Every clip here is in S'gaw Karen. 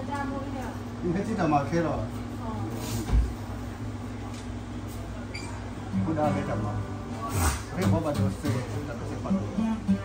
မ့ၢ်ဟဲထံၣ်တၢ်မၤခဲလီၤ, ဖိဒါဟဲတၢ်မၤ, ဟဲဘီဘၣ်ဒီးစဲး တၢ်တစဲးပာ်လီၤ.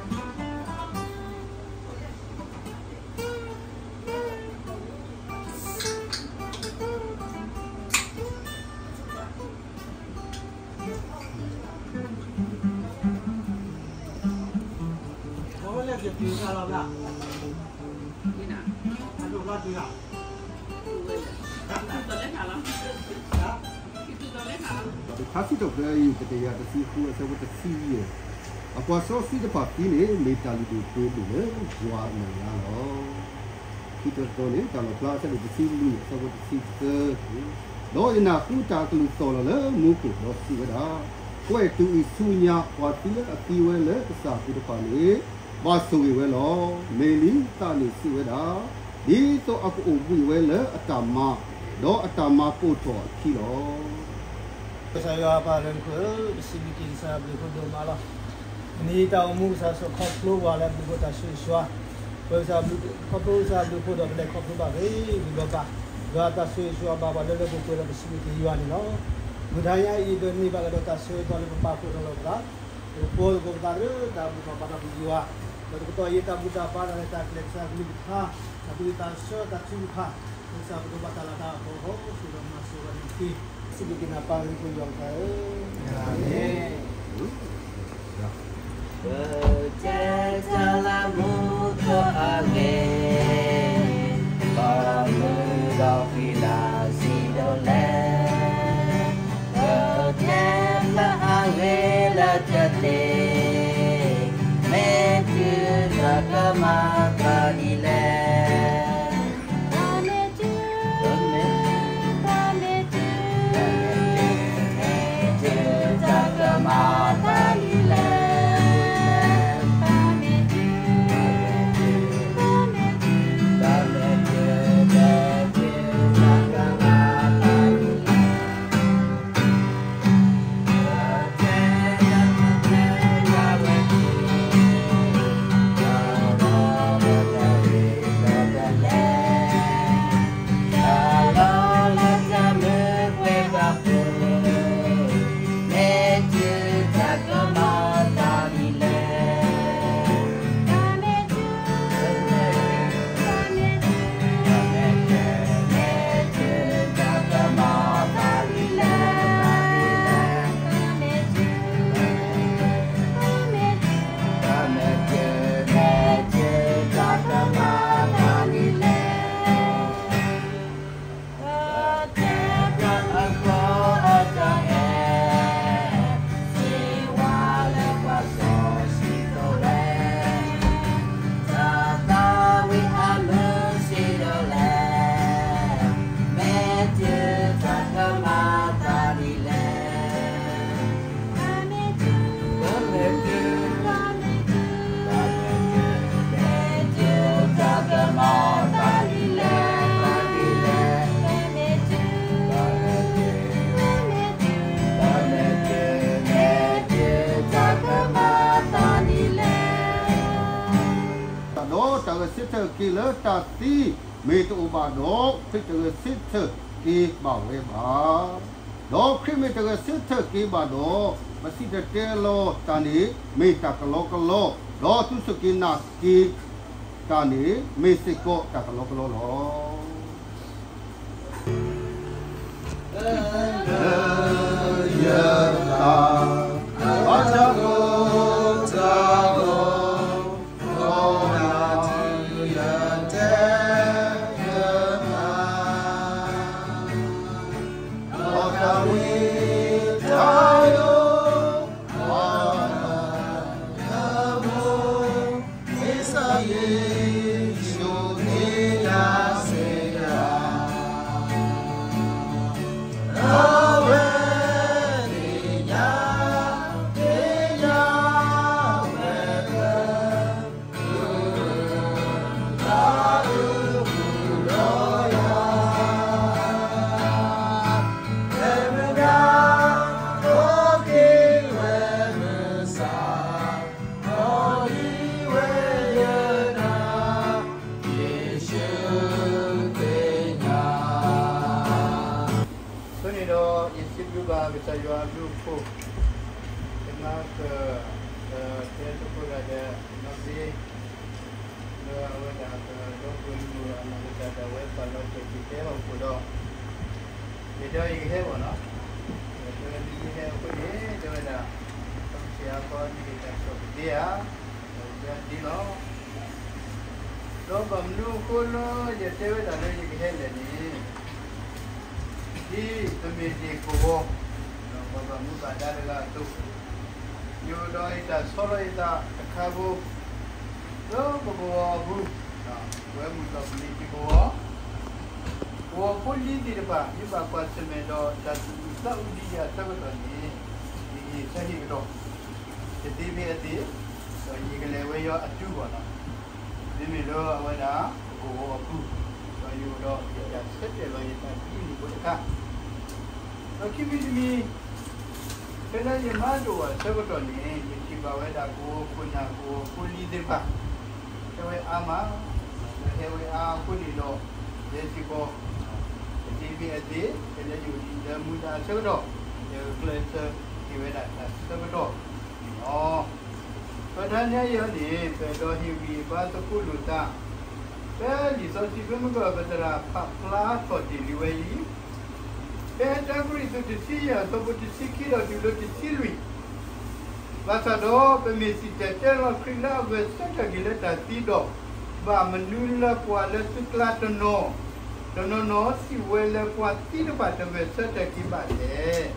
တၢ်စံးထီၣ်ပတြၢၤအံၤ တကယၤတဆံဃု အဆၢဖိတဆံယဲၢ်, အပှၤစီဆှံတဖၣ်သံန့ၣ် မ့ၢ်တၢ်လုၢ်ဒိၣ်ပှ့ၤဒိၣ်လၢယွၤအမဲာ်ညါလီၤ. ခံတတီန့ၣ် တၢ်လီၣ်ဖျါအဆၢဒိၣ်တဆံလွံၢ် အဆၢဖိတဆံသၢ, ဒီးယနၢ်ဟူတၢ်ကလုၢ်သီၣ်လီၤလၢမူခိၣ် ဒီးစံးဝဲဒၣ်, ကွဲးတုၤအံၤဆူညါ ပှၤသံလၢအသံဝဲလၢကစၢ်အပူၤတဖၣ်န့ၣ် ဘၣ်ဆိၣ်ဂ့ၤဝဲလီၤ. မ့ၢ်လံသးန့ၣ်စံးဝဲဒၣ်, ဒ်သိးအကအိၣ်ဘှံးဝဲလၢအတၢ်မၤ, ဒီးအတၢ်မၤပိာ်ထီၣ်အခံလီၤ. ကစၢ်ယွၤအပၢ်လၢမူခိၣ်ဧၢ, ပစံးဘျုးက့ၤကစၢ်အဘျုးအဖှိၣ်ဒိၣ်မးလီၤ. မ့ၢ်တၢ်အိၣ်မူကစၢ်စီၤခီဖျိပှၤလၢအဘျုးဖှိၣ်တၢ်ဆိၣ်ဂ့ၤဆိၣ်ဝါ, ပကစၢ်ဘျုးခီဖျိကစၢ်အဘျုးဖှိၣ်ဒီးပလဲၤခီဖျိဘၣ်ဂ့ၤဂ့ၤဘၣ်ဘၣ်, ယွၤတၢ်ဆိၣ်ဂ့ၤဆိၣ်ဝါဘၣ်ပှၤလၢလၢပှဲၤပှဲၤဒီးပစံးဘျုးက့ၤယွၤန့ၣ်လီၤ. မုၢ်တဟါညါအံၤ ပန့ၢ်ဘၣ်ကဒီးတၢ်ဆၢကတီၢ်လၢပပာ်ဖှိၣ်ထီၣ်လီၤပသး, ပကပီၢ်သကိးပသးလၢတၢ်ဘူၣ်ထီၣ်ဘါထီၣ်ပယွၤ, ဒီးတကတီၢ်အံၤတၢ်ဘူၣ်တၢ်ဘါထီၣ်လၢတၢ်ကျဲးစၢးကလုၢ်ကထါ, တၢ်သူၣ်ဝံၣ်သးဆၢ တၢ်ထုကဖၣ်, ကစၢ်ပဒိးဘၣ်တၢ်လၤတၢ်ကပီၤအဃိ ဆိၣ်ဂ့ၤဒီးမၤစၢၤဝဲန့ၣ်တက့ၢ်. စံးဘျုးက့ၤနၤပၢ်လၢမူခိၣ်ယွၤကစၢ်ဧၢ, အၤမ့ၣ်. ပကတဲတၢ်လၢမူခိၣ်အဂ့ၢ်, ပမုၢ်ဒီးဖံလၢစံးဒိးလဲၣ်, ပကတဲတၢ်အဂ့ၢ်လၢတသ့, မ့ၢ်တုၤတၢ်ကမၤသးဒ်လဲၣ်. ဒီးတၢ်ဂဲၤဆၢထၢၣ်က့ၤလၢတၢ်သံမ့ၢ်တအိၣ်ဘၣ်ဒီး ခရံာ်တဂဲၤဆၢထၢၣ်က့ၤဘၣ်ဝဲဘၣ်. ဒီးခရံာ်မ့ၢ်တဂဲၤဆၢထၢၣ်က့ၤဘၣ်ဒီး ပစံၣ်တဲၤတဲလီၤတၢ်န့ၣ် မ့ၢ်တၢ်ကလီကလီ, ဒီးသုစူၢ်က့ၤနာ်က့ၤတၢ်န့ၣ် မ့ၢ်စ့ၢ်ကီးတၢ်ကလီကလီလီၤ. ကစၢ်ယွၤအဘျုးအဖှိၣ်, ယမၤက, ကတဲသကိးတၢ်ဒီး နီၢ်သ့, လၢအဝဲဒၣ်ကဒီပုၢ်ဝဲၢ်မုၣ်အနီၢ်ကစၢ်ဒၣ်ဝဲ ပာ်လီၤတဲာ်က့ၤတဲအီၤအဃိဒီး, ယတဲအီၤယကဟဲဘၣ်နီၤ, ဒီးတဲဝဲမ့ၢ်ယဟဲအဃိန့ၣ် တဲဝဲဒၣ်, ပကစၢ်အသီန့ၣ်ကတၢ်ဆီၣ်က့ၤဒၣ်ဧါ, ဒီးတဲဒ်လီၤ. ဒီးဘၣ်မနုၤအဃိလၢယတဲဝဲဒၣ်လၢယကဟဲလဲၣ်န့ၣ်, ဒ်ပမ့ၢ်ဒၣ်ကဝီၤ, ပှၤဘၣ်မူဘၣ်ဒါတဂၤအသိး, ယအိၣ်ဒီးယတၢ်ဆီလီၤယသးတခါဖိ, လၢပကဝီၤအပူၤ, ပဝဲမုၢ်ထီၣ်ကလံၤထံးကဝီၤ, ကဝီၤဖိလံၤသ့ၣ်တဖၣ် မ့ၢ်ဘၣ်ကွၢ်ဆၢၣ်မဲာ်ဒီးတၢ်သူၣ်အုးသးအုးဒံးယၤအဆၢကတီၢ်န့ၣ်, ယဟ့ၣ်ဆၢဟ့ၣ်ကဒီး, တသ့ဖဲအသ့, ဒီးယကလဲၤဝဲယွၤအတုၤဘၣ်နီၤ. မ့မ့ၢ်လၢအဝဲဒၣ် ပကဝီၤအပူၤ, ဒီးယအိၣ်ဒီးယတၢ်ဆၢတဲာ်လီၤယသးဒ်န့ၣ်ဖိတခါ, ဒီးခံမံၤတမံၤ, ဖဲလၢယမၤတအိၣ်အဆၢကတီၢ်န့ၣ် ယထံၣ်ဘၣ်ဝဲဒၣ်ကဝီၤခိၣ်နၢ်ကဝီၤဖိလံၤသ့ၣ်တဖၣ်, ဟဲဝဲအါမး, ဒီးဟဲဝဲအါအဃိန့ၣ်ဒီး, ယဲစ့ၢ်ကီး, တသ့ဖဲအသ့, ဖဲလၢယအိၣ်ဒံးလၢမူဒါအဆၢကတီၢ်, ယကကျဲးစၢးဟ့ၣ်ဝဲဒၣ်တၢ်ဆၢကတီၢ်န့ၣ်လီၤ. ဒီးတနံၤအံၤန့ၣ် ပအဲၣ်ဒိးဟ့ၣ်ဂံၢ်ဟ့ၣ်ဘါသကိးလိာ်သး, ဖဲလံာ်စီဆှံဖဲမုၢ်ကီၢ် ပသရၣ်ဖးဖျါထီၣ်တ့ၢ်လံဝဲအံၤ, ဖဲတၢကရံၣ်သူးတဆံယဲၢ်အဆၢဖိတဆံခံဒီးတုၤလၢတဆံလွံၢ်, ဘၣ်ဆၣ်ဒီးပမ့ၢ်စံၣ်တဲၤတဲလီၤခရံာ်လၢအဂဲၤဆၢထၢၣ်က့ၤလၢတၢ်သံဒီး, ဘၣ်မနုၤလၢပှၤလၢသုကျါတနီၤ, တနီၤနီၤစံးဝဲလၢပှၤသံတဖၣ်တဂဲၤဆၢထၢၣ်က့ၤဘၣ်လဲၣ်.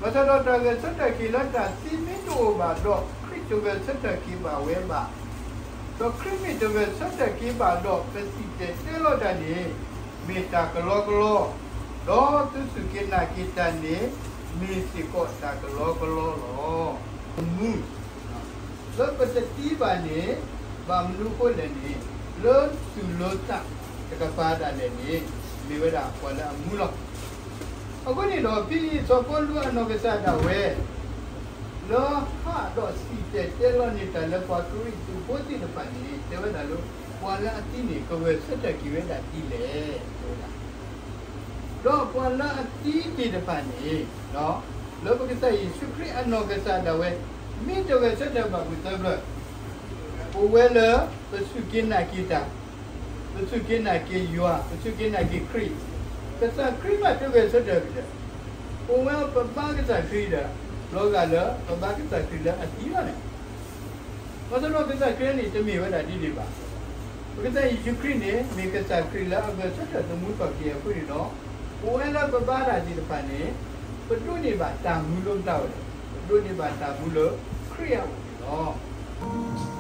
ဘၣ်ဆၣ်ဒီးတၢ်ဂဲၤဆၢထၢၣ်က့ၤလၢတၢ်သံမ့ၢ်တအိၣ်ဘၣ်ဒီး ခရံာ်တဂဲၤဆၢထၢၣ်က့ၤဘၣ်ဝဲဘၣ်. ဒီးခရံာ်မ့ၢ်တဂဲၤဆၢထၢၣ်က့ၤဘၣ်ဒီး ပစံၣ်တဲၤတဲလီၤတၢ်န့ၣ် မ့ၢ်တၢ်ကလီကလီ, ဒီးသုစူၢ်က့ၤနာ်က့ၤတၢ်န့ၣ် မ့ၢ်စ့ၢ်ကီးတၢ်ကလီကလီလီၤ. မူ လၢပတသံဘၣ်န့ၣ် ဘၣ်မနုၤအဃိလဲၣ်န့ၣ်, လၢသူၣ်လၢသးတကပၤဒၣ်လဲာ်န့ၣ် မ့ၢ်ဝဲဒၣ်ပှၤလၢအမူလီၤ. အဃိန့ၣ်ဒီး ဖဲအံၤစီၤပီလူးအနီၢ်ကစၢ်ဒၣ်ဝဲ လၢဟးဒီးစံၣ်တဲၤတဲလီၤန့ၢ်တၢ်လၢပှၤကရံၣ်သူးဖိသ့ၣ်တဖၣ်န့ၣ် တဲဝဲဒၣ်လၢ ပှၤလၢအသံန့ၣ် ကဂဲၤဆၢထၢၣ်က့ၤဝဲဒၣ်ဒ်လဲၣ် တဲဝဲဒၣ် ဒီးပှၤလၢအသံသ့ၣ်တဖၣ်န့ၣ်, လၢပကစၢ်ယ့ၣ်ၡူးခရံာ်အနီၢ်ကစၢ်ဒၣ်ဝဲ မ့ၢ်တဂဲၤဆၢထၢၣ်ဘၣ်ပူၤသၢဖျၢၣ်, ပဝဲလၢပစူၢ်က့ၤနာ်က့ၤတၢ်, ပစူၢ်က့ၤနာ်က့ၤယွၤ, ပစူၢ်က့ၤနာ်က့ၤခရံာ်, ကစၢ်ခရံာ်မးတဂဲၤဆၢထၢၣ်က့ၤဒီး, ပဝဲပဘါကစၢ်ခရံာ်ဒီး, လီၤဂာ်လၢပဘါကစၢ်ခရံာ်လၢအသံလီၤန့ၣ် ဘၣ်ဆၣ်ဒီးကစၢ်ခရံာ်န့ၣ် တမ့ၢ်ဝဲဒၣ်ဒ်န့ၣ်ဘၣ်. ပကစၢ်ယ့ၣ်ၡူးခရံာ်န့ၣ် မ့ၢ်ကစၢ်ခရံာ်လၢအဂဲၤဆၢထၢၣ်သမူထီၣ်က့ၤအဃိန့ၣ်ဒီး, ပဝဲလၢပဘါတၢ်သ့ၣ်တဖၣ်န့ၣ်, ပဒိးန့ၢ်ဘၣ်တၢ်မူလၢပတၢ်အိၣ်ဒီး, ပဒိးန့ၢ်ဘၣ်တၢ်မူလၢခရံာ်အအိၣ်န့ၣ်လီၤ.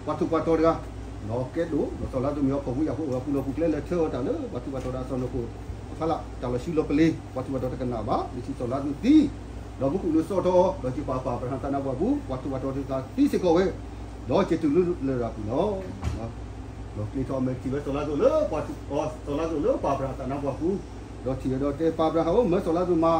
ပှၤထူးပှၤတီၤတဂၤ, ဒီးကဲဒိၣ်, ဒီးစီၤလါစရူးမ့ၢ်အီၤ ဖှီၣ်ဖိယာ်ဖိအိၣ်ဒီးပူၤလီၢ်ပူၤကျဲလၢဆၢအီၤတၢ်လၢ ပှၤထူးပှၤတီၤဒီးအစီၣ်နိၣ်ခိၣ်, အဖီလာ် တၢ်လီၤဆူလီၤပလ့ၤ, ပှၤထူးပှၤတီၤတကနၣ်ဘၣ်, မ့ၢ်စံးစီၤလါစရူးသံ, ဒီးမူခိၣ်လိၤစိာ်ထီၣ်အီၤ, ဒီးစံးပာ်ပာ်အၤဘြၤဟၣ်သးနါပှၢ်ပူၤ, ပှၤထူးပှၤတီၤတဂၤသံစ့ၢ်ကီးဝဲ, ဒီးစံးတုၤလၢလရာ်ပူၤလီၤ. ဒီးကျ့ထီၣ်အမဲာ်ထံၣ်ဝဲစီၤလါစရူးလၢပှၤထူး, စီၤလါစရူးလၢပၢ်အၤဘြၤဟၣ်သးနါပှၢ်ပူၤ, ဒီးထံၣ်ဝဲဒီးတဲပၢ်အၤဘြၤဟၣ်ဧၢ, မၢစီၤလါစရူးမၤ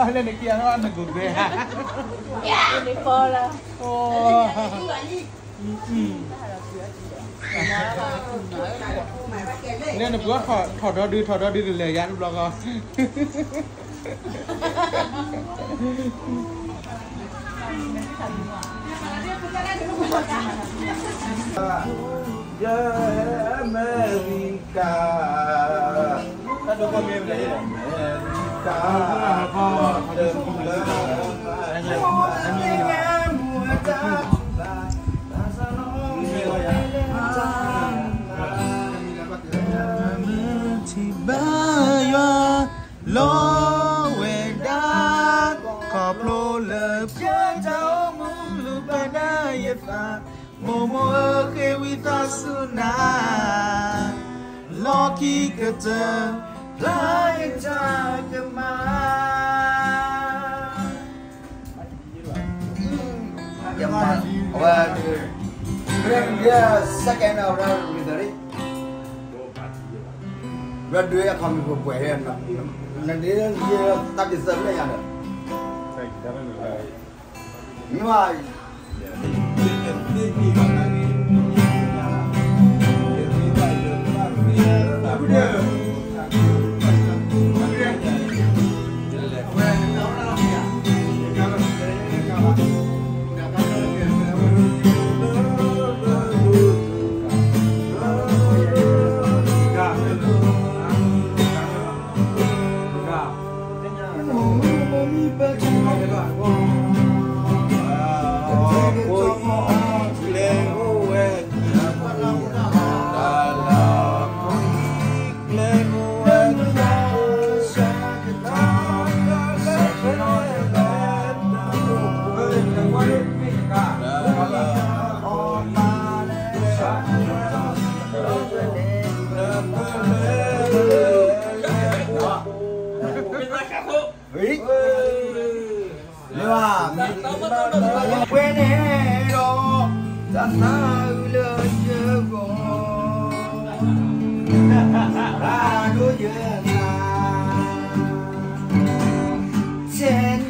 လၢနကံအီၤနကိးကွဲ, လၢနပှၤထီၣ်ဒီဒု ထီၣ်ဒီဒုကလဲၤယါတဘျီဃီ. ယဲအမဲရကၤ, အမဲရကၤ, ထံၣ်ဘၣ်ယွၤ လီၤဝဲဒၣ် ခီဖျိလၢပျၢၤတၢ်အိၣ်မူ လူၤဘၣ်ဒၣ်ယသး, မိၢ်မိၢ်ဧၢ ဃ့ဝံသးစူၤနၤ, လီၢ်ခံကတၢၢ် ဖျါယတၢ်ကမၣ်. အဝဲ second round ရူတရံး ရဒွဲအခီပညီပှဲၤ နဒ်တၢ်ဒ်သိးမ့ၢ်ယၤဒီး မ့ၢ်ဘၣ် ဝဲန့ၣ်ဒီး တၢ်သးအုးလၢယဂီၢ် ဘၣ်ဒိယသး ဆဲနၤ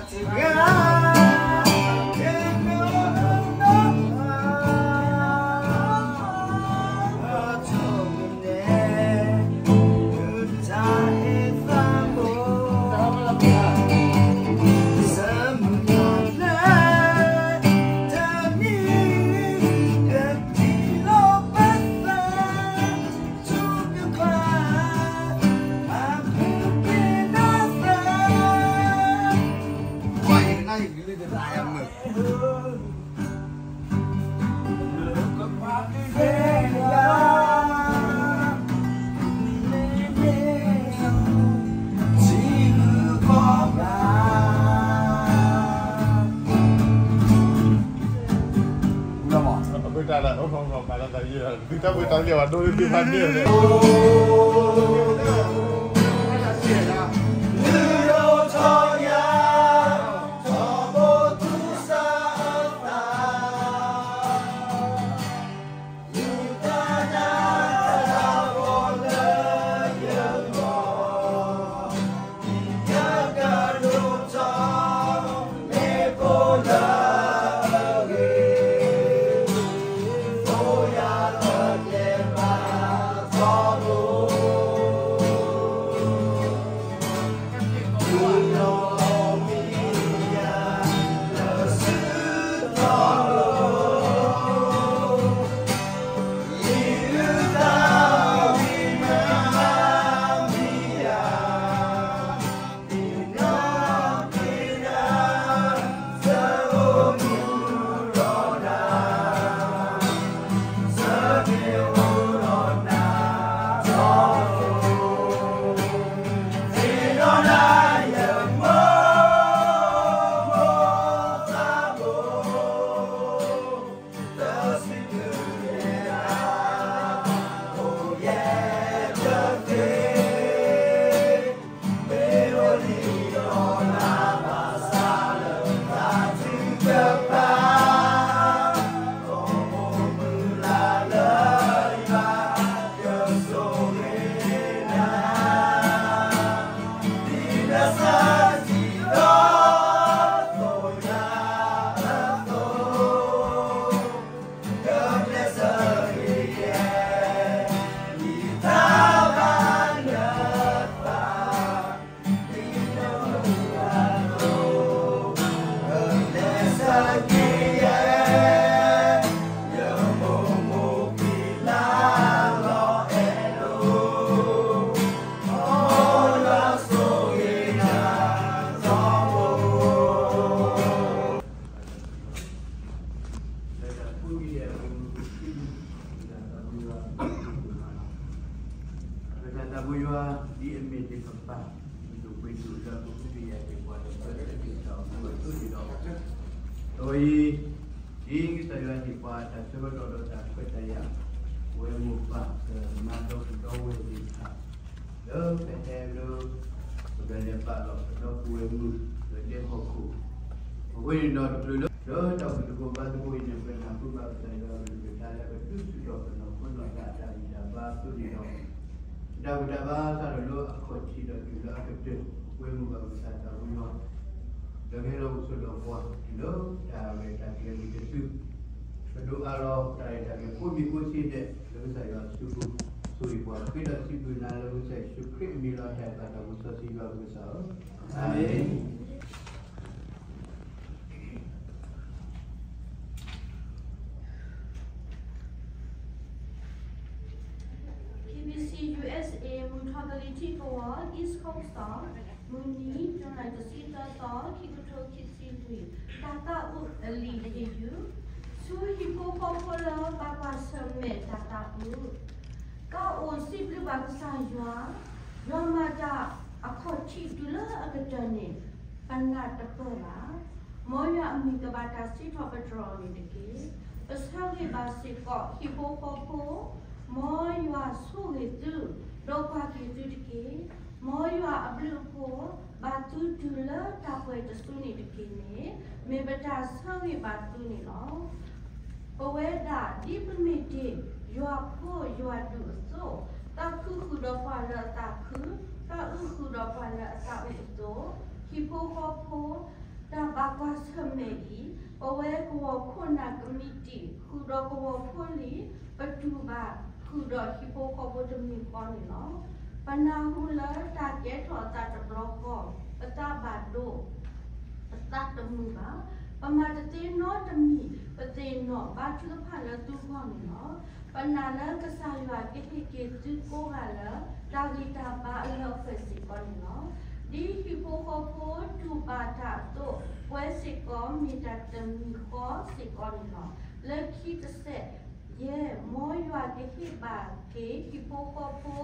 တဂၤ အဃိတၢ်လၢ အိၣ်ခိးခိးပာ်လီၤသးယံာ်လီၤ သုတၢ်ပှ့ၤတၢ်လံၣ်ဘၣ်ဒိ သုဖးန့ၢ်န့ၣ် အဝဲအံၤ, ဒ်ကစၢ်ယွၤဟ့ၣ်ပှၤတၢ်ဆၢကတီၢ်ဒီးတၢ်ခွဲးတၢ်ယာ်, ပဝဲမိၢ်ပၢ်ကမၤဒီပုၢ်ဒီဝဲၢ်သ့ၣ်တဖၣ်, လၢပဟဲလၢ ပကလဲၤပာ်လီၤပဒီပုၢ်ဝဲၢ်မုၣ် လၢဒဲဟီၣ်ခိၣ်, အဃိန့ၣ်ဒီးတချုးလၢ လၢတၢ်အိၣ်ဖှိၣ်သကိးဘါသကိးအံၤန့ၣ် ပနၢ်ဟူဘၣ်ကစၢ်ယွၤအကလုၢ်ကထါလၢ ပဒုးဆူၣ်ထီၣ်ပနီၢ်ခိနီၢ်သးအတၢ်ဂံၢ်တၢ်ဘါအသိးန့ၣ်ဒီး တၢ်ဘူၣ်တၢ်ဘါစးထီၣ်လၢအခီၣ်ထံးဒီးတုၤလၢအကတၢၢ် ပဝဲမိၢ်ပၢ်ကစၢ်သးဝံၤလီၤ. ဒီးကဟဲလီၤအိၣ်ဆိးဒီးပှၤ တုၤလၢတၢ်ရဲၣ်တၢ်ကျဲၤဂ့ၤကသု, ပဒိးအးလီၤတၢ်ရဲၣ်တၢ်ကျဲၤကိးမံၤကိးဆ့ဒဲး လၢကစၢ်ယွၤအစုပူၤ, ဆိၣ်ဂ့ၤပှၤဃ့ဒီးစံးဘျုးနၤလၢကစၢ်ယ့ၣ်ၡူးခရံာ်အမံၤလီၤ. တၢ်အဲၣ်တၢ်သးတၢ်ကစီၣ်စံးဘျုးပကစၢ်ဧၢ, အၤမ့ၣ်. K B C U S A မုၢ်ထီၣ်ကလံၤထံးကဝီၤ East Coast သီ, မုၢ်နံၤ July တဆံသၢသီ ခံကထိခံဆံလွံၢ်, တၢ်သးအုးအလံာ်တယုၢ်, ဆူဟံၣ်ဖိဃီဖိလၢဘၣ်ကွၢ်ဆၢၣ်မဲာ်တၢ်သးအုး, သးအိၣ်စံးဘျုးဘၣ်ကစၢ်ယွၤ, ယွၤမၤတၢ်အခီၣ်ထံးတုၤလၢအကတၢၢ်န့ၣ် ပနၢ်တပၢၢ်ဘၣ်. မ်ယွၤအမံၤကဘၣ်တၢ်စံးထီၣ်ပတြၢၤအီၤန့ၣ်တက့ၢ်. ပဆၢဂ့ၤဘၣ်စ့ၢ်ကီးဟံၣ်ဖိဃီဖိ, မ်ယွၤဆိၣ်ဂ့ၤသု, ဒီးကွၢ်က့ၤသုတက့ၢ်. မ်ယွၤအဘျုးအဖှိၣ် ဘၣ်သုတုၤလၢတၢ်ပှဲၤတစုန့ၣ်တက့ၢ်န့ၣ် မ့ၢ်ပတၢ်ဆၢဂ့ၤဘၣ်သုန့ၣ်လီၤ. ပဝဲဒၣ်ဒ်ပမ့ၢ်တ့ၢ်ယွၤဖိယွၤဒူၣ်အသိး, သးခုဃုာ်ဒီးပှၤလၢအသးခု, သးအုးဃုာ်ဒီးပှၤလၢအသးအုးအသိး, ဟံၣ်ဖိဃီဖိ တၢ်ဘၣ်ကွၢ်ဆၢၣ်မဲာ်အံၤ, ပဝဲကဝီၤခိၣ်နၢ်ကမံးတံာ် ဃုာ်ဒီးကဝီၤဖိလံၤ ပတူၢ်ဘၣ်ဃုာ်ဒီးဟံၣ်ဖိဃီဖိတမံၤဃီန့ၣ်လီၤ. ပနၢ်ဟူလၢတၢ်ကဲထီၣ်အသးတဘျီဃီ, ပသးဘၣ်ဒိ, ပသးတမုာ်ဘၣ်, ပမၤတသ့နီတမံၤ, ပသ့ၣ်နီၣ်ဘါထုကဖၣ်လၢသုဂီၢ်န့ၣ်လီၤ. ပနာ်လၢကစၢ်ယွၤကဟ့ၣ်က့ၤသုကိးဂၤလၢ တၢ်ဂံၢ်တၢ်ဘါအလၢအပှဲၤစ့ၢ်ကီးန့ၣ်လီၤ. ဒ်ဟံၣ်ဖိဃီဖိတူၢ်ဘၣ်တၢ်အသိး, ပဝဲစ့ၢ်ကီးမ့ၢ်တၢ်တမံၤဃီစ့ၢ်ကီးန့ၣ်လီၤ. လၢခံတစဲး ယဲၢ် မ်ယွၤကဟ့ၣ်ဘၣ်က့ၤဟံၣ်ဖိဃီဖိ ဃုာ်ဒီး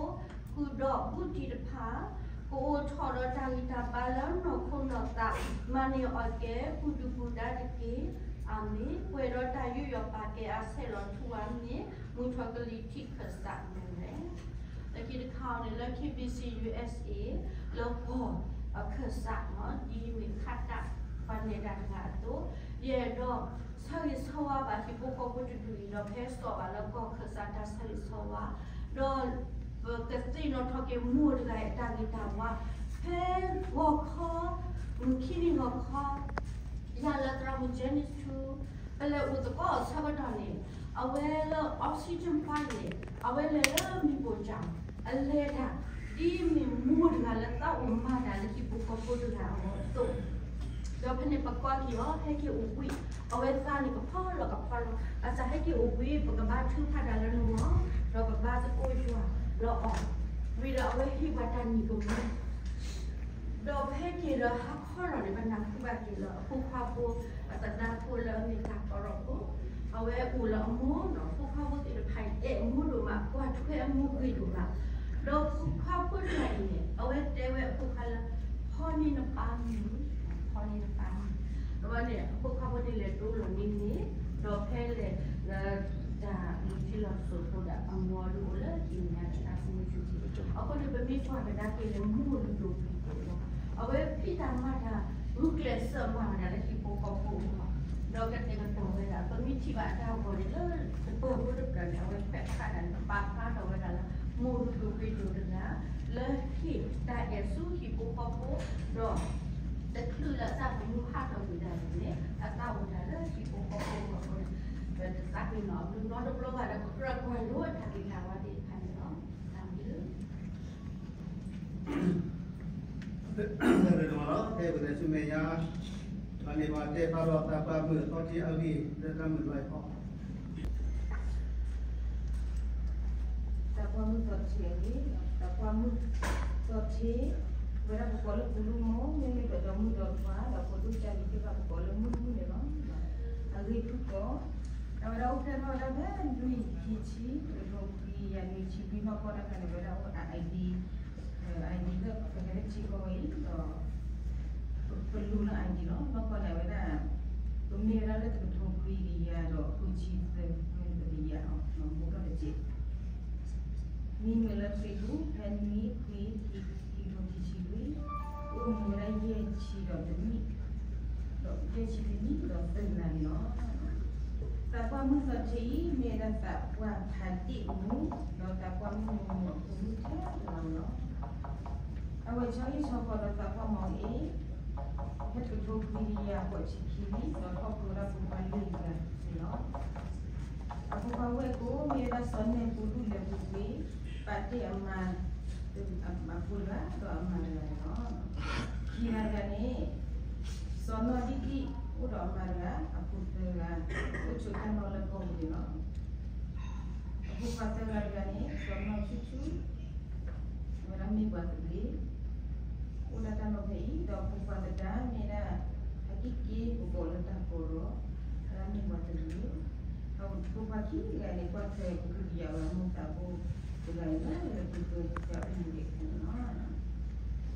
ဘူးတံၢ်တဖၣ်, ကအိၣ်ထီၣ်ဒီးတၢ်ဂံၢ်တၢ်ဘါလၢနီၢ်ခိနီၢ်သး, မၤန့ၢ်အီၣ်ကဲပူၤဒုၣ်ပူၤဒါတက့ၢ်. အၤမ့ၣ်. ကွဲးဒီးတၢ်ယူးယီၣ်ပာ်ကဲအဆဲးလီၤထူဝါမ့ၢ် မုၢ်ထီၣ်ကလံၤထံးခၢၣ်စးမ့ၢ်ဝဲ လၢခံတခါအံၤန့ၣ် လၢ K B C U S A လၢကီၢ်အခၢၣ်စးန့ၣ် ဒ်မ့ၢ်ခးတၢ်ပှၤနဲၣ်တၢ်တဂၤအသိး, ယအဲၣ်ဒိးဆၢဂ့ၤဆၢဝါဘၣ်ဟံၣ်ဖိဃီဖိတဒူၣ်အံၤ ဒီးဖဲစီၤဘၣ်လၢကီၢ်ခၢၣ်စးတၢ်ဆၢဂ့ၤဆၢဝါ, ဒီးပကသ့ၣ်နီၣ်ထီၣ်က့ၤမိၢ်တဂၤအံၤအတၢ်ဂ့ၤတၢ်ဝါ, ဖဲဂီၤခီ, မုၢ်ခံနံၤဂီၤခီ ယၤလၢသရၣ်မုၣ် Janice ထူ, ပလဲၤအိၣ်သကိးအဆၢကတီၢ်န့ၣ်, အဝဲလၢ oxygen ပှၢ်န့ၣ်, အဝဲလဲၤလၢမ့ၣ်ပိၢ်ကၠၢ်, အလဲၤတၢ်, ဒ်မ့ၢ်မိၢ်တဂၤလၢသးအိၣ်မၤတၢ်လၢဟံၣ်ဖိဃီဖိတဂၤအဂီၢ်အသိး, ဒီးဖဲန့ၣ်ပကွၢ်က့ၤအီၤ ဟဲက့ၤအိၣ်ဘှံး, အဝဲသးန့ၣ်ကဖီလီၤကဖီလီၤ, ဘၣ်ဆၣ်ဟဲက့ၤအိၣ်ဘှံး ပကဘါထုကဖၣ်တၢ်လၢနဂီၢ်, ဒီးပဘါသကိးယွၤလၢအီၤ, ဝံၤဒီးအဝဲဟ့ၣ်ပှၤတၢ်နံၤကမှံ ဒီးပဟဲက့ၤဒီးဟါခီလီၤန့ၣ် ပနၢ်ဟူဘၣ်က့ၤလၢအဖိခွါဖိ, အသဒါဖိလၢအမ့ၢ်တၢ်ကီထီၣ်ဖိ, အဝဲအိၣ်လၢအမိၢ်ဒီး ဖိခွါဖိသ့ၣ်တဖၣ်အံၤ အဲၣ်အမိၢ်ဒိၣ်မး, ကွၢ်ထွဲအမိၢ်ဂ့ၤဒိၣ်မး, ဒီးဖိခွါဖိတဂၤအံၤန့ၣ် အဝဲတဲဝဲအဖိခွါလၢ ဖီန့ၢ်နပၢ်မ့ၢ်, ဖီန့ၢ်နပၢ်မ့ၢ်, ဒီးန့ၣ် အဖိခွါဖိန့ၣ်လဲၤဒိလီၤန့ၢ်န့ၣ်, ဒီးဖဲလဲၣ်လၢ တၢ်မုၢ်ထံလီၤစိၤဖိဒီးအမိၢ်ဒိၣ်အိၣ်လၢဟံၣ်မဲာ်တၢ်မုၢ်ထံ, အဃိန့ၣ် ပမ့ၢ်ကွၢ်ကဒါက့ၤန့ၣ် မိၢ်ဒိၣ်ဒိၣ်ပှ့ၤဒိၣ်လီၤ, အဝဲဖံးတၢ်မၤတၢ်ဂုာ်ကျဲးစၢးမၤဝဲဒၣ်လၢဟံၣ်ဖိဃီဖိအဂီၢ်, ဒီးကတဲာ်ကတီၤဝဲဒၣ် ပမ့ၢ်ထံၣ်ဘၣ်အတၢ်ဂီၤန့ၣ် လၢတပၢၢ်ဖိတဖျၢၣ်န့ၣ် အဝဲခွဲးဃာ်တၢ်န့ၣ် ပာ်ဖျါထီၣ်ဝဲဒၣ်လၢ မိၢ်ဒိၣ်ဒိၣ်ပှ့ၤဒိၣ်တဂၤ လၢဟ့ၣ်တၢ်အဲၣ်ဆူဟံၣ်ဖိဃီဖိ, ဒီး တချုးလၢအသးသမူဟးထီၣ်ကွံာ်ဒၣ်လဲာ်န့ၣ် အသးအိၣ်တၢ်လၢဟံၣ်ဖိဃီဖိအဂီၢ်အဃိန့ၣ်, ပတသးပ့ၤနီၣ်အဘျုးနီတဘျီဘၣ်ဒီး ပကြၢးကွၢ်လိတၢ်ဂ့ၤတၢ်ဝါသ့ၣ်တဖၣ်န့ၣ်လီၤ. တၢ်ဘျုး တၢ်ဘျုးဒိၣ်မးလီၤ. ဖဲပကလဲၤဆူမဲာ်ညါ, ပှၤန့ၢ်ဘၣ်တဲဖျါထီၣ်တၢ်ကွၢ်မုာ်အသီထံအဂ့ၢ် လၢတၢ်မုၢ်လၢ်အဖီခိၣ် တၢ်ကွၢ်မုာ်သီထံအဂ့ၢ်, တၢ်ကွၢ်မုာ်သီထံ, ဝဲဒၣ်ပကိးလၢပူၤလူမီၢ် မ့မ့ၢ်ဒီးမုၢ်ဒီးပှၤ ဒီးဖိဒိၣ်ကၢ်လံၤသ့ၣ်တဖၣ် ပကိးလၢမုၢ်တမုၢ်န့ၣ်လီၤ. အဂ့ၢ်ဖုၣ်ကိာ်, တၢ်ဝဲဒၣ်အိၣ်ဖျဲၣ်ထီၣ်ဝဲဒၣ်ဖဲနွံခံဆံ တကထိခွံကယၤနွံဆံခွံနီၢ်ကီၢ်တခါန့ၣ် ဝဲဒၣ်အိၣ်ဒၣ် ID, ID လၢပကဟဲထံကီၢ်ဝဲအံၤဒီး ပလူၤလၢ ID လီၤ. နီၢ်ကီၢ်န့ၣ် အဝဲဒၣ် ပမ့ၢ်ဝဲဒၣ် မုၢ်သီထ့အံၤ မ့ၢ်ဝဲဒၣ်သးပှၢ်ဖးဒ့ၣ်မူ ဒီးသးပှၢ်မုၢ်မူအဖိမုၣ်ထဲတဂၤန့ၣ်လီၤ. အဝဲဆီဟံၣ်ဆီဃီဒီးသးပှၢ်မီၤအ့ ဟဲတကထိခွံကယၤဃိးဆံခံနံၣ် ဒီးထီၣ်ဖိဝဲဒၣ်ဖိခွါလွံၢ်ဂၤန့ၣ်လီၤ. အဖိခွါဝဲၢ်ကိာ်မ့ၢ်ဝဲဒၣ်စီၤနဲၣ်ပူၤဒူၣ်လဲၤပူၤကွံာ် ပာ်တ့ၢ်အမါ အဖိတဂၤ ဒီးအမါတဂၤန့ၣ်လီၤ. ခံဂၤတဂၤန့ၣ် စီၤနီၢ်ဒံၣ်ဒံၣ် အိၣ်ဒီးအမါတဂၤ အဖိသၢဂၤ အိၣ်ဆိးတၢ်နီၣ်လၢကီၢ်ပူၤန့ၣ်လီၤ. အဖိခွါသၢဂၤတဂၤန့ၣ် စီၤနီၢ်ဆူၣ်ဆူၣ် အဝဲဒၣ်မ့ၢ်ပှၤသဘျ့ အိၣ်ဒၣ်တၢ်လီၢ်ဖဲအံၤ ဒီးအဖိခွါသဒါမ့ၢ်ဒၣ် ဟဲက့ၤက့ၤကဘီလၢတၢ်ကီဒီး အဝဲဒၣ်မ့ၢ်ပှၤသဘျ့ အဖိခွါခံဂၤန့ၣ် ကွၢ်ထွဲကဟုကယာ်ဝဲမိၢ်သးဖိတဂၤန့ၣ်လီၤ. လၢပူၤကွံာ်တၢ်အိၣ်မူဒံးအဃိန့ၣ်လီၤ.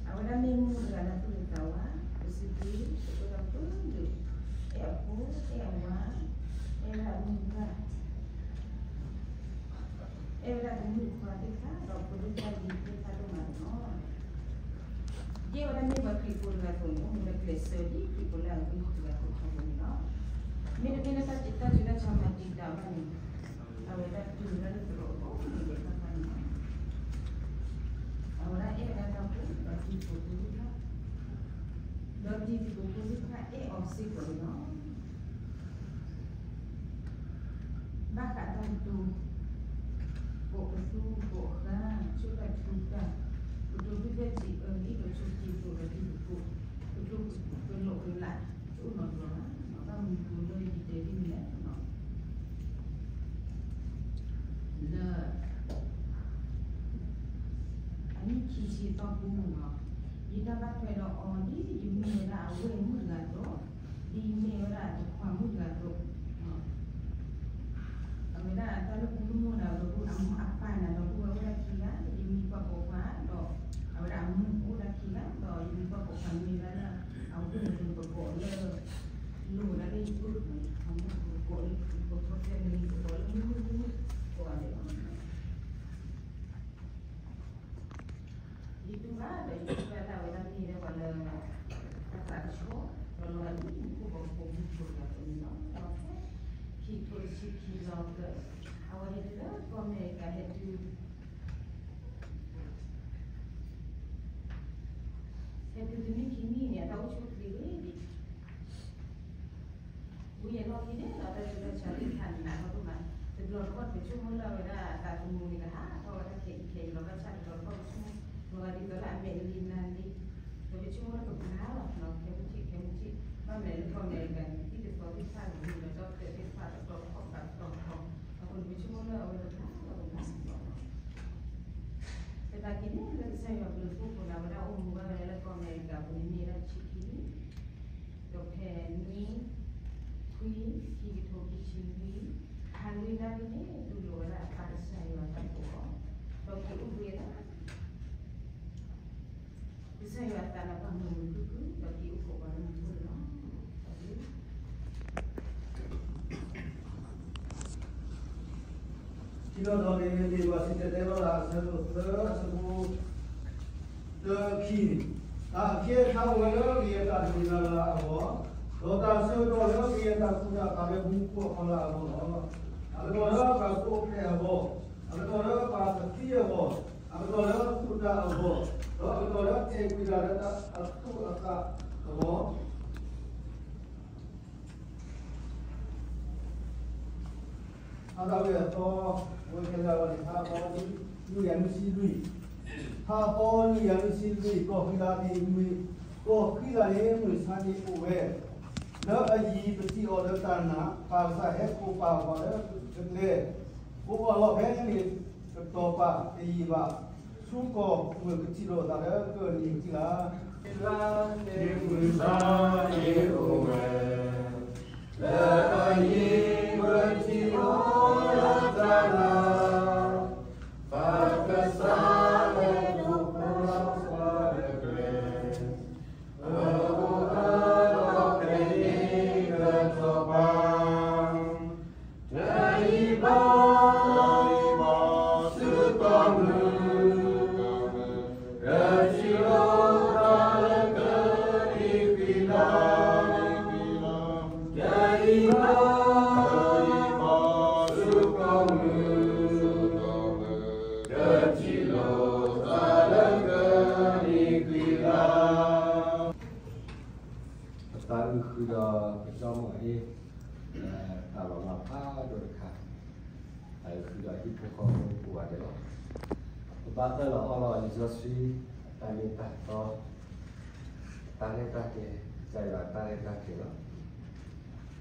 အဝဲဒၣ်မ့ၢ်မိၢ်တဂၤလၢသူၣ်ဂ့ၤသးဝါ ပစံးဘျုး ပကဲဒၣ်ပၢၢ်လုး အဲၣ်အဖိ အဲၣ်အဝၤ အဲၣ်ဝဲဒၣ်အမိၢ်ပၢ် အဲၣ်ဝဲဒၣ်တမုၣ်ခွါသ့ၣ်တဖၣ် ဒီးဖိဒိၣ်ခွါလံၤသ့ၣ်တဖၣ်ဒိၣ်မးန့ၣ်လီၤ. ယဲၢ်ဝဲဒၣ်မ့ၢ်ပှၤခရံာ်ဖိတဂၤအသိးန့ၣ် အိၣ်မူလၢကျဲးစၢးဒ်ခရံာ်ဖိလၢအဂ့ၢ်တဂၤအသိးန့ၣ်လီၤ. မ့တမ့ၢ်လၢတၢ်စူၢ်တၢ်နာ်မၤတံာ်တာ်ဘၣ်န့ၣ် အဝဲဒၣ်တုၤလၢလၢသရိာ်အဂီၢ်န့ၣ် ဒဲးဘၣ်ဘၣ်န့ၣ်လီၤ. အဝဲဒၣ်အဲၣ်ဝဲဒၣ်တၢ်ဖိ ဒီးတံၤသကိးဖိသ့ၣ်တဖၣ် ဒီးတံၤသကိးဖိသ့ၣ်တဖၣ်အဲၣ်အီၤစ့ၢ်ကီးန့ၣ်လီၤ. ဘၣ်ဃးတၢ်ကတိၤ ကိးပသူကိးဃါ ဆိၣ်တၢ်ထုကၢ် ကတိၤဒုၣ်ဒွဲၣ်ထံးအၢ ဒ်သိးဆိက့ၤသိးဒီးတံၤသကိး ကတိၤကလိာ်ကလာ် တအိၣ်နီတဘျီဘၣ်. ဘၣ်မနုၤအဃိလၢယတဲဒ်န့ၣ်လဲၣ် လၢ အနံၣ်ခံဆံအတီၢ်ပူၤန့ၣ်လီၤ. ယတၢ်ဘၣ်ထွဲဒီးအီၤဒ်ယမ့ၢ်ဝဲဒၣ်အဝဲၢ်မုၣ်တဂၤအသိး, ဒ်ယမ့ၢ်ဝဲဒၣ်အတခွါမုၣ်တဂၤအသိး, အဝဲဒၣ်တၢ်လၢပူၤမုၢ်မုၢ်န့ၣ် အဝဲဒၣ်အပၢ်န့ၣ်ဒီး ပုၢ်ဝဲၢ်အိၣ်ဒၣ်ခံဂၤ, ယမံၤပှၢ်ပိာ်ခွါ, ဒီးအဝဲဒၣ်အမုၣ်အိၣ်ဒၣ်ခံဂၤ, ဒီးယမံၤပှၢ်ပိာ်ခွါမ့ၢ်ဝဲဒၣ် အဝဲၢ်ပကိးလၢ လိၣ်ဝဲဒၣ်လၢယအိၣ်န့ၣ် အမုၣ်ပကိးလၢ ပကိးဖဲန့ၣ် ပကိးလၢမုၢ်မုၢ်မုၢ်မုၢ် ကိးဂၤဒဲးလီၤ. ယတူၢ်ဘၣ်ဒီးယတူၢ်ဘၣ်တၢ်ဝဲဒၣ်မ့ၢ်ဒၣ်ပှၤလၢ တၢ်သးကဆှီ ဒီးလီၤဂာ်ဒ်မူခိၣ်ဘီမုၢ်ဖိတဂၤအသိးန့ၣ်လီၤ. ခံထိတဆံခံလီၤကၢၢ် အဝဲဟဲတုၤလၢကီၢ်အမဲရကၤ ဟဲတုၤ ဟဲတုၤတနံၣ်ခံနံၣ်န့ၣ် အတၢ်အိၣ်ဆူၣ်အိၣ်ချ့ဂ့ၤဒံး ဝံၤအလီၢ်ခံန့ၣ် လီၤတၢ်ဆူးတၢ်ဆါသ့ၣ်တဖၣ်န့ၣ် နၢ်ဟူဒိၣ်မး, တဘျီတခီၣ် ပဆိကမိၣ်လၢအဝဲဒၣ်သးသမူန့ၣ် ကဟးထီၣ်ဝဲဒၣ်ခဲအံၤခဲအံၤ လီၤတၢ်ဆါတဘျီတခီၣ် ပဆိကမိၣ် လီၤဂာ်ဒ်သိးလၢအမဲာ်လံနါလံ, ဒီးပဆိကမိၣ်လၢပကဘျါလီၤ ခဲမုၢ်ဆ့ၣ်ခဲမုၢ်ဆ့ၣ်, ဘၣ်မနုၤလဲၣ်လၢကီၢ်အမဲရကၤန့ၣ် သံၣ်တသီသ့ၣ်တဖၣ်န့ၣ် ဒီးဒီသဒၢသ့ၣ်တဖၣ် တတီၤခီၣ်ဘၣ်တတီၤခီၣ်, အဃိန့ၣ် ပဆိကမိၣ်လၢအဝဲကဘျါလီၤ ကဘျါလီၤ သနာ်က့န့ၣ် လၢကစၢ်ယွၤဘျုးဖှိၣ်အဃိန့ၣ် အဝဲဒၣ်အိၣ်မူဘၣ်ဝဲဒၣ်လၢကီၢ်အမဲရကၤအပူၤန့ၣ် မ့ၢ်ဝဲဒၣ်ဆံခံနံၣ်, ဒီးဖဲနွံ ခွံ ခံကထိခံဆံလွံၢ်, ဟါလၢအဂ့ၤန့ၣ် တူၢ်လိာ်ဝဲဒၣ်အပၢ်ကစၢ်ယွၤအတၢ်ကိးအီၤ, ဒီးက့ၤအိၣ်ဘှံးဝဲဒၣ် ကစၢ်ယွၤအသးဒီးပှၤမုာ်မုာ်ခုၣ်ခုၣ် ဒီးက့ၤအိၣ်ဃုာ်ပှၤလၢမူခိၣ်န့ၣ်လီၤ. ထံၣ်လိာ်သးန့ၣ် မ့ၢ်ဘၣ်စံၣ်တဲၤတဲလီၤတၢ်အဆၢဒိၣ်သၢ အဆၢဖိ တၢခံန့ၣ်, တၢ်အခ့အခါအိၣ်ဝဲလၢကယဲၢ်တၢ်တမံၤလၢ်လၢ်အဂီၢ်, ဒီးတၢ်ဆၢကတီၢ်လၢကယဲၢ်တၢ်ကူၣ်တၢ်ဖးလၢမူခိၣ်အဖီလာ်အဂီၢ်လီၤ. အကတီၢ်လၢပှၤကိးဖျဲးအဂီၢ်, အကတီၢ်လၢပှၤသခံအဂီၢ်, အကတီၢ်လၢသူၣ်တၢ်အဂီၢ်, ဒီးအကတီၢ်လၢတဲာ်ကွံာ်တၢ်လၢတၢ်အသူၣ်အသးအဂီၢ် အတၢ်ဝဲအသီ ဝဲခဲလၢာ်န့ၣ် ထါအသီ လွံၢ်ရာနွံဆံလွံၢ်, ထါအသီ လွံၢ်ရာနွံဆံလွံၢ် ကီၢ်ဃံလၤန့ၣ် မ့ၢ် ကီၢ်ဃံလၤန့ၣ် မုၢ်ဆါန့ၣ်အိၣ်ဝဲ လၢအယံၤပထံၣ်အီၤလၢတၢ်နာ် ပၢ်ကစၢ်ဟဲခိၣ်ပာ်ပှၤလၢကကျဲ အိၣ်အလီၢ်ဖဲန့ၣ် တတီၤပာ်တယံာ်ဘၣ် ဆူကီၢ်မုၢ်ကထံၣ်လိာ်သးလၢကန့ၢ်ကထံၣ်လၢ မုၢ်ဆါန့ၣ်အိၣ်ဝဲ လၢအယံၤပထံၣ်အီၤလၢတၢ်နာ် ပၢ်ကစၢ်ဟဲခိၣ်ပာ်ပှၤလၢကကျဲ အိၣ်အလီၢ်ဖဲန့ၣ်တတီၤပာ် တယံာ်ဘၣ် ဆူကီၢ်မုၢ်ကထံၣ်လိာ်သးလၢကန့ၢ်ကထံၣ်လၢ တယံာ်ဘၣ် လၢတၢ်လီၤမၢ်ဖးဒိၣ်တခါ, အဃုာ်ဒီးဟံၣ်ဖိဃီဖိကိးဂၤဒဲးလီၤ. ပဘၣ်အၢၣ်လီၤအီလီၤလံာ်စီဆှံ တၢ်မ့ၢ်တၢ်တီ, တၢ်ရဲၣ်တၢ်ကျဲၤ, ကစၢ်ယွၤတၢ်ရဲၣ်တၢ်ကျဲၤလီၤ.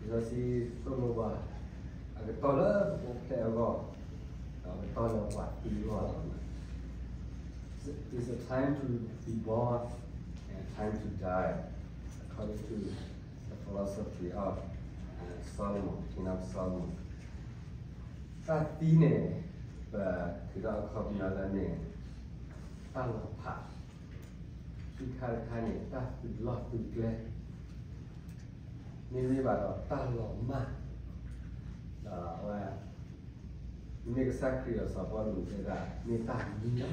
လံာ်စီဆှံသိၣ်လိပှၤ အကတီၢ်လၢပအိၣ်ဖျဲၣ်အဂီၢ်, ဒီးအကတီၢ်လၢပှၤသံအဂီၢ်လီၤ. It's a time to be born and a time to die, according to the philosophy of uh, Solomon, King of Solomon. တၢ်သံန့ၣ် ပထုးထီၣ်အခီပညီလၢန့ၣ် တၢ်လီၤဖး, ခံခါတခါန့ၣ် တၢ်သုးလီၢ်သုးကျဲ, မ့မ့ၢ်ဘၣ်ဒီးတၢ်လီၤမၢ်, ဒီးအဝဲ မ့ၢ်ကစၢ်ခရံာ်ဒီးစီၤပီလူးတဲဒၣ် မ့ၢ်တၢ်မံလီၤ.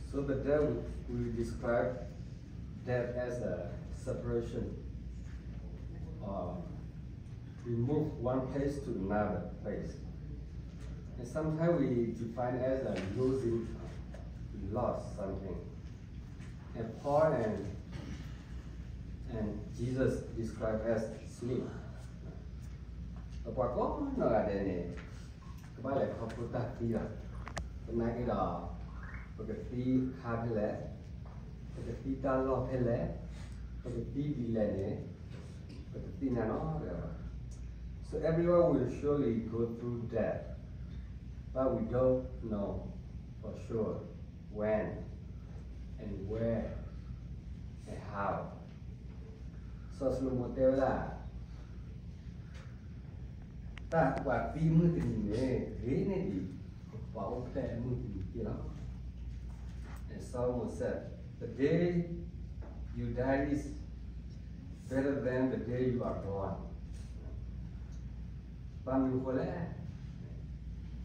So the death, we describe death as a separation or we move one place to another place. And sometimes we define as a losing, we lost something. And Paul and, and Jesus describe as sleep. ဒီးပှၤကိးနီၢ်ဂၤဒဲးန့ၣ် ကဘၣ်လဲၤခီဖျိတၢ်သံလီၤ. သနာ်က့ဒီး ပကသံအခါဖဲလဲၣ်, ပကသံတၢ်လီၢ်ဖဲလဲၣ်, ပကသံဒ်လဲၣ်န့ၣ် ပတသ့ၣ်ညါနီတဂၤဘၣ်. So everyone will surely go through death, but we don't know for sure when and where and how. စီၤၡလိၤမိၤတဲဝဲဒၣ် တၢ်ပှၤသံမုၢ်တနံၤန့ၣ် ဂ့ၤန့ၢ်ဒံး ပှၤအိၣ်ဖျဲၣ်အမုၢ်တနံၤတက့ၢ်လီၤ. And Solomon said, the day you die is better than the day you are born. ဘၣ်မနုၤအဃိလဲၣ်,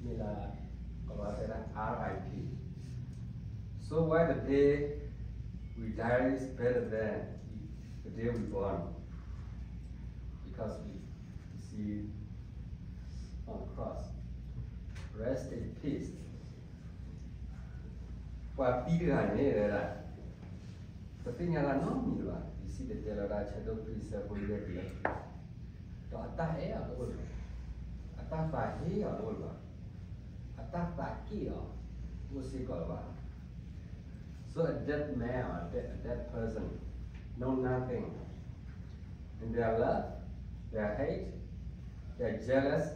မ့ၢ်လၢ ကီၤလၤဝါတဲဒၣ် R I P. So why the day we die is better than the day we born? Because we see on the cross. Rest in peace. ပှၤသံတဂၤန့ၣ် တဲဒၣ် ပသ့ၣ်ညါတၢ်နီတမံၤဘၣ်. ယစံၣ်တဲၤတဲလီၤတၢ်ဆၢဒိၣ်ခွံဆၢဖိယဲၢ်ပလဲၣ်, ဒီးအတၢ်အဲၣ်အီၤတအိၣ်လၢၤဘၣ်, အတၢ်သးဟ့အီၤတအိၣ်လၢၤဘၣ်, အတၢ်သးက့ၣ်အီၤတအိၣ်စ့ၢ်ကီးလၢၤဘၣ်. So a dead man or a dead, a dead person know nothing. And their love, their hate, their jealous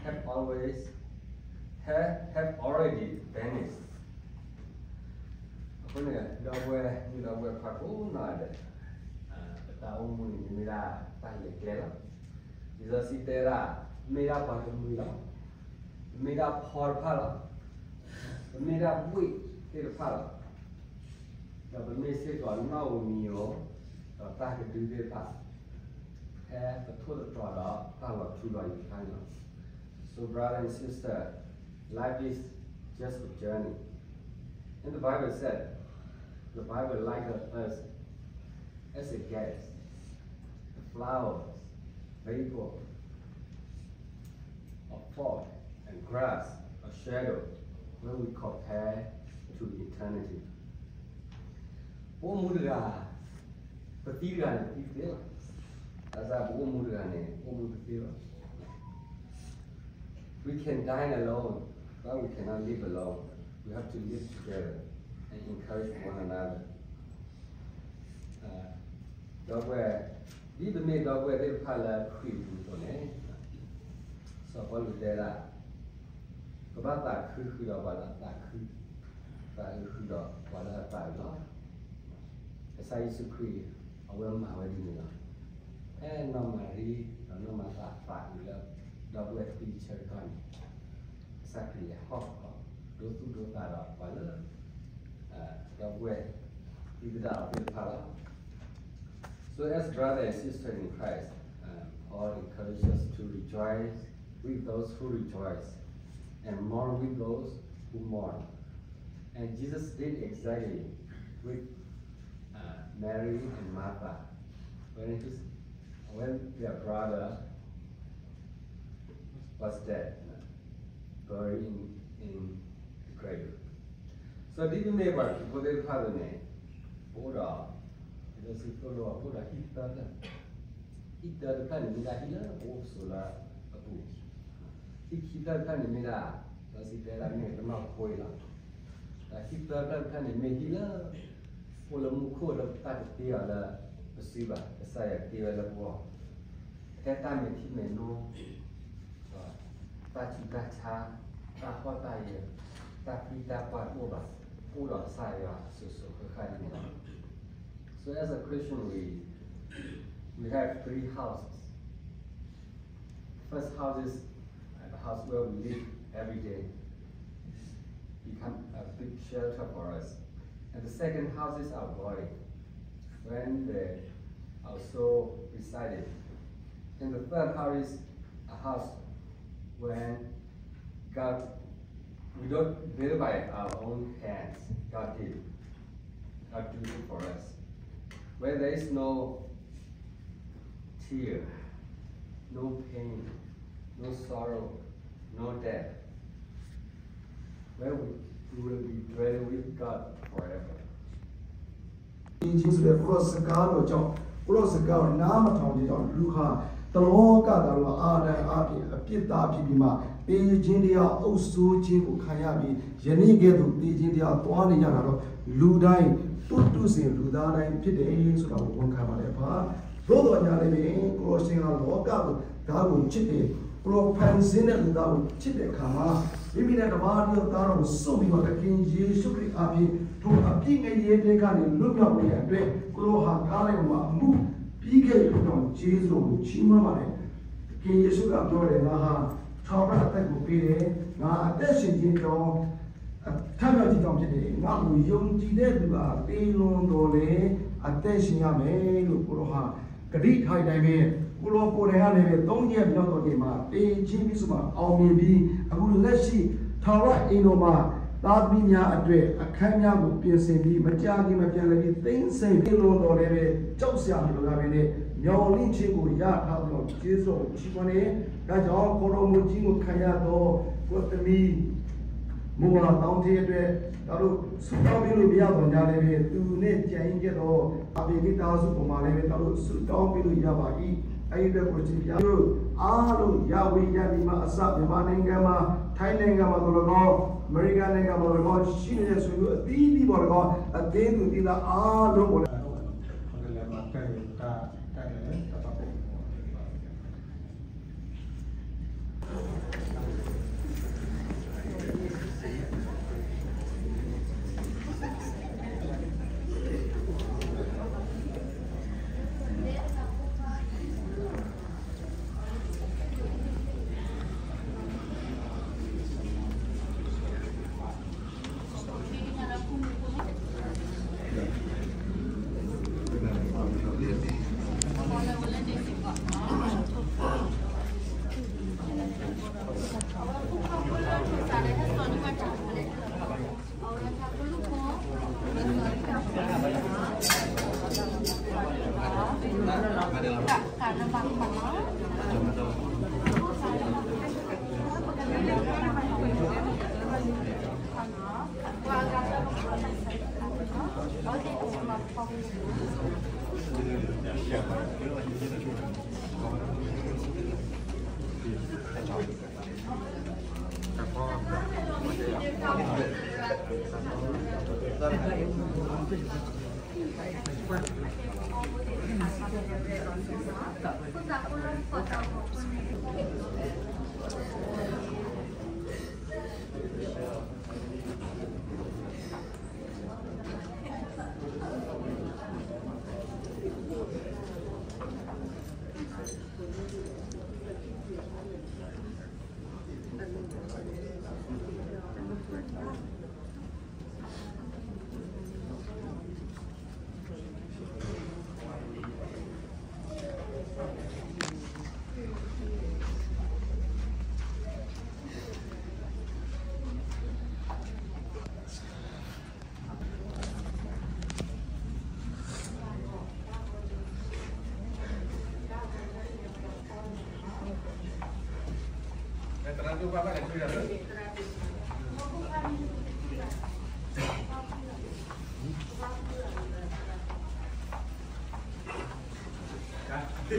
have always, have, have already vanished. အဃိန့ၣ် ဒီပုၢ်ဝဲၢ် မုၣ်ဒီပုၢ်ဝဲၢ်ခွါကိးနီၢ်ဂၤဒဲး, ပတၢ်အိၣ်မူန့ၣ်မ့ၢ်ဒၣ်တၢ်လဲၤကျဲလီၤ. လံာ်စီဆှံတဲဒၣ် မ့ၢ်ဒၣ်ပှၤတမှံၤလီၤ. ပမ့ၢ်ဒၣ်ဖီတဖၣ်လီၤ. ပမ့ၢ်ဒၣ်ဘှ့ၣ်သ့ၣ်တဖၣ်လီၤ. ဒီးပမ့ၢ်စ့ၢ်ကီးနီၣ်ဧိၤမံၤဧိၤ, ဒီးတၢ်ကဒုသ့ၣ်တဖၣ် ဖဲပထိၣ်သတြီၤဒီးတၢ်လီၤထူလီၤယိာ်တခါန့ၣ်လီၤ. So brother and sister, life is just a journey. And the Bible said, the Bible likened us as a guest, the flowers, vapor, a fog, and grass, a shadow, when we compare to eternity. ပအိၣ်မူတဂၤ, ပသံတဂၤန့ၣ် ပသံတသ့ဘၣ်. ဘၣ်ဆၣ်ပအိၣ်မူတဂၤန့ၣ် အိၣ်မူတသ့ဘၣ်. We can dine alone, but we cannot live alone. We have to live together and encourage one another. ဒီပုၢ်ဝဲၢ်, ဒ်ပမ့ၢ်ဒီပုၢ်ဝဲၢ်သ့ၣ်တဖၣ်လၢခရံာ်အပူၤအသိးန့ၣ်, စီၤပီလူးတဲဒၣ်, ကဘၣ်သးခုဃုာ်ဒီးပှၤလၢအသးခု, သးအုးဃုာ်ဒီးပှၤလၢအသးအုးလီၤ. ကစၢ်ယ့ၣ်ၡူးခရံာ် အဝဲမၤဝဲဒ်န့ၣ်လီၤ. ဖဲနီၢ်မၤရံ ဒီးနီၢ်မၤသးသးအုးလၢ ဒီပုၢ်ဝဲၢ်သံဆၢကတီၢ်န့ၣ်, ကစၢ်ခရံာ်လဲၤဟီၣ်ကဒီး ဒိသူၣ်ဒိသးဒီးပှၤလၢ ဒီပုၢ်ဝဲၢ်သံသဒၣ်အီၤသ့ၣ်တဖၣ်လီၤ. So as brother and sister in Christ, uh, Paul encourages us to rejoice with those who rejoice and mourn with those who mourn. And Jesus did exactly with uh, Mary and Martha when his when their brother was dead, buried in, in the grave. So ဒ်ပမ့ၢ်ပှၤခရံာ်ဖိသ့ၣ်တဖၣ်အသိးန့ၣ်, ပအိၣ်ဒီး, လံာ်စီဆှံသိၣ်လိ ပအိၣ်ဒီးဟံၣ်သၢဖျၢၣ်, ဟံၣ်တဖျၢၣ်န့ၣ်မ့ၢ်ဒၣ်ဟံၣ်လၢပအိၣ်ပဆိးလၢအပူၤ, ဟံၣ်ခံဖျၢၣ်တဖျၢၣ်န့ၣ်မ့ၢ်ဒၣ် လီၤစံၣ်တဲဒၣ်မ့ၢ်ပနီၢ်ခိအံၤလီၤ. ဒီးဟံၣ်သၢဖျၢၣ်တဖျၢၣ်န့ၣ်မ့ၢ်ဟံၣ်လၢ အိၣ်လၢမူခိၣ်လၢပတၢ်တတ့အီၤလၢပစုဘၣ်, ကစၢ်ယွၤတ့ဝဲလၢပဂီၢ်, ထဲတၢ်မဲာ်ထံမဲာ်နိ တၢ်ဆူးတၢ်ဆါ, တၢ်ဖှီၣ်တၢ်ယာ်, တၢ်သံတၢ်ပှၢ်တအိၣ်ဘၣ်, အိၣ်ဒီးကစၢ်ယွၤစိၤစိၤဃၣ်ဃၣ်န့ၣ်လီၤ. So as a Christian, we, we have three houses. First house is the house where we live every day, become a big shelter for us. And the second house is our body, when the, our soul resided. And the third house is a house when God, we don't build by our own hands. God did, God do it for us. Where there is no tear, no pain, no sorrow, no death, where we, we will be dwelling with God forever. သေခြင်းဆိုတဲ့ ကိုယ့်စကားတော်ကြောင့် ကိုယ့်စကားကို နားမထောင်ခြင်းကြောင့် လူဟာ တလောကသာ လူဟာ အာဒံ အားဖြင့် အပြစ်သားဖြစ်ပြီးမှ သေခြင်းတရား အုပ်စိုးခြင်းကို ခံရပြီး ယနေ့ကဲ့သို့ သေခြင်းတရား သွားနေကြတာတော့ လူတိုင်း သူ့ဒုစရိုက် လူသားတိုင်း ဖြစ်တယ်ဆိုတာကို ဝန်ခံပါတယ်ဖခင်။ သို့သော်ငြားလည်းပင် ကိုယ့်ရှင်က လောကသားကို ချစ်တယ်။ ကိုယ့်ဖန်ဆင်းတဲ့ လူသားကို ချစ်တဲ့အခါမှာ မိမိနဲ့ တစ်ပါးတည်းသော သားတော်ကို စွန့်ပြီးမှ သခင်ယေရှုခရစ်အားဖြင့် ထိုအပြစ်ငရဲထဲကနေ လွတ်မြောက်ဖို့ရန်အတွက် ကိုယ်တော်ဟာ ကားလမ်းပေါ်မှာ အမှုပြီးခဲ့ပြီဖြစ်ကြောင်း ကျေးဇူးတော်ကို ချီးမွမ်းပါတယ်။ သခင်ယေရှုက ပြောတယ်၊ ငါဟာ ထာဝရအသက်ကို ပေးတယ်။ ငါအသက်ရှင်ခြင်းကြောင်း ထမြောက်ခြင်းကြောင့် ဖြစ်တယ်။ ငါ့ကို ယုံကြည်တဲ့သူဟာ သေလွန်သော်လည်း အသက်ရှင်ရမယ်လို့ ကိုယ်တော်ဟာ ကတိထားတဲ့အတိုင်းပဲ ကိုယ်တော်ကိုယ်တိုင်ကလည်းပဲ သုံးရက်မြောက်သောနေ့မှာ သေခြင်းမီးရှို့မှာ အောင်မြင်ပြီး အခုလက်ရှိ ထာဝရအိမ်တော်မှာ သားသမီးများအတွက် အခန်းများကို ပြင်ဆင်ပြီး မကြာခင်မှာ ပြန်လည်ပြီး သိမ်းဆည်းပြီး လွန်တော်လည်းပဲ ကြောက်စရာမလိုတာပဲနဲ့ မျှော်လင့်ခြင်းကို ရထားသဖြင့် ကျေးဇူးတော်ကို ချီးမွမ်းတယ်။ ဒါကြောင့် ကိုယ်တော်မူခြင်းကို ခံရသော ကိုယ့်သမီး မိၢ်ဝၤသောင်းဌေးအတွက် ဒါတို့ဆုတောင်းပေးလို့ မရသော်ငြားလည်းပဲ သူနဲ့ကျန်ရစ်ခဲ့သော အဖေမိသားစုပေါ်မှာလည်းပဲ ဒါတို့ဆုတောင်းပေးလို့ရပါ၏။ အဲ့ဒီအတွက် ကိုယ်ရှင်ဘုရားတို့အားလုံး ရဝေးရန်ပြည်မှအစ မြန်မာနိုင်ငံမှာ ထိုင်းနိုင်ငံမှာသော်လည်းကောင်း အမေရိကန်နိုင်ငံမှာသော်လည်းကောင်း ရှိနေတဲ့ ဆွေမျိုးအသီးသီးပေါ်လည်းကောင်း အသင်းသူသီးသားအားလုံးပေါ်လည်းကောင်း တ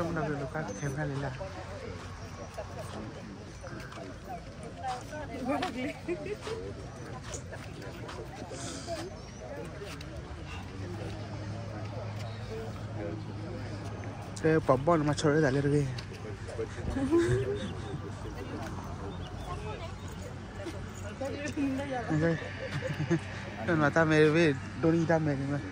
ၢ်မနုၤကလူးကါခဲဖဲလဲၣ်လၢ တဲပှၤဘီၣ်န့ၣ်မၤဆီတသးလၢတဂ့ၤ. တၢ်မဲာ်တဘ့ၣ် ဒိၣ်န့ၢ်တၢ်မဲာ်န့ၣ်မး.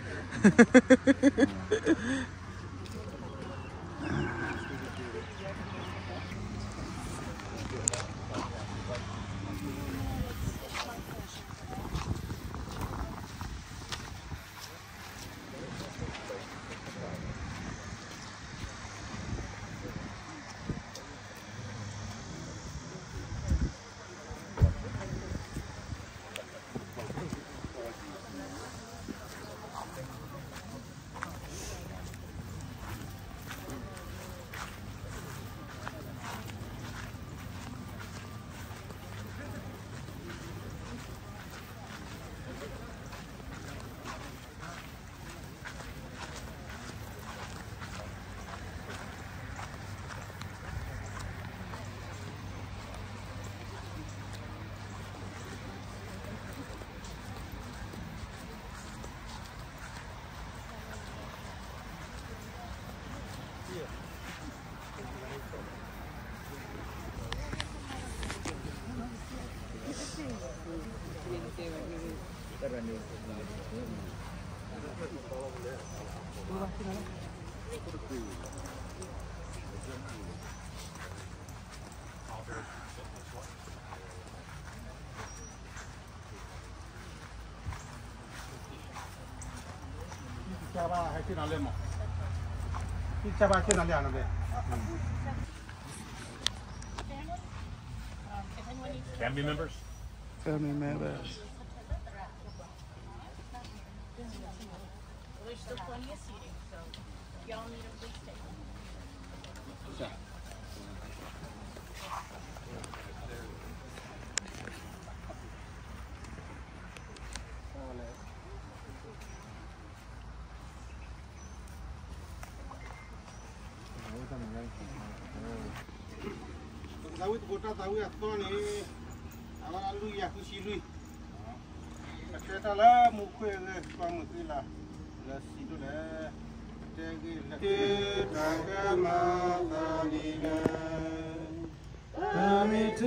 Family members? Family members. There's still plenty of seating, so if y'all need them, please take them. Tawí tôbô tawí a thône, a wá lala luya kusi lui. A tê tala mú khuê gê kua mư tê la, lala si đô lala, tê gê lala. Tê ta kơ ma ta đi lala. Ơ mê tŭ,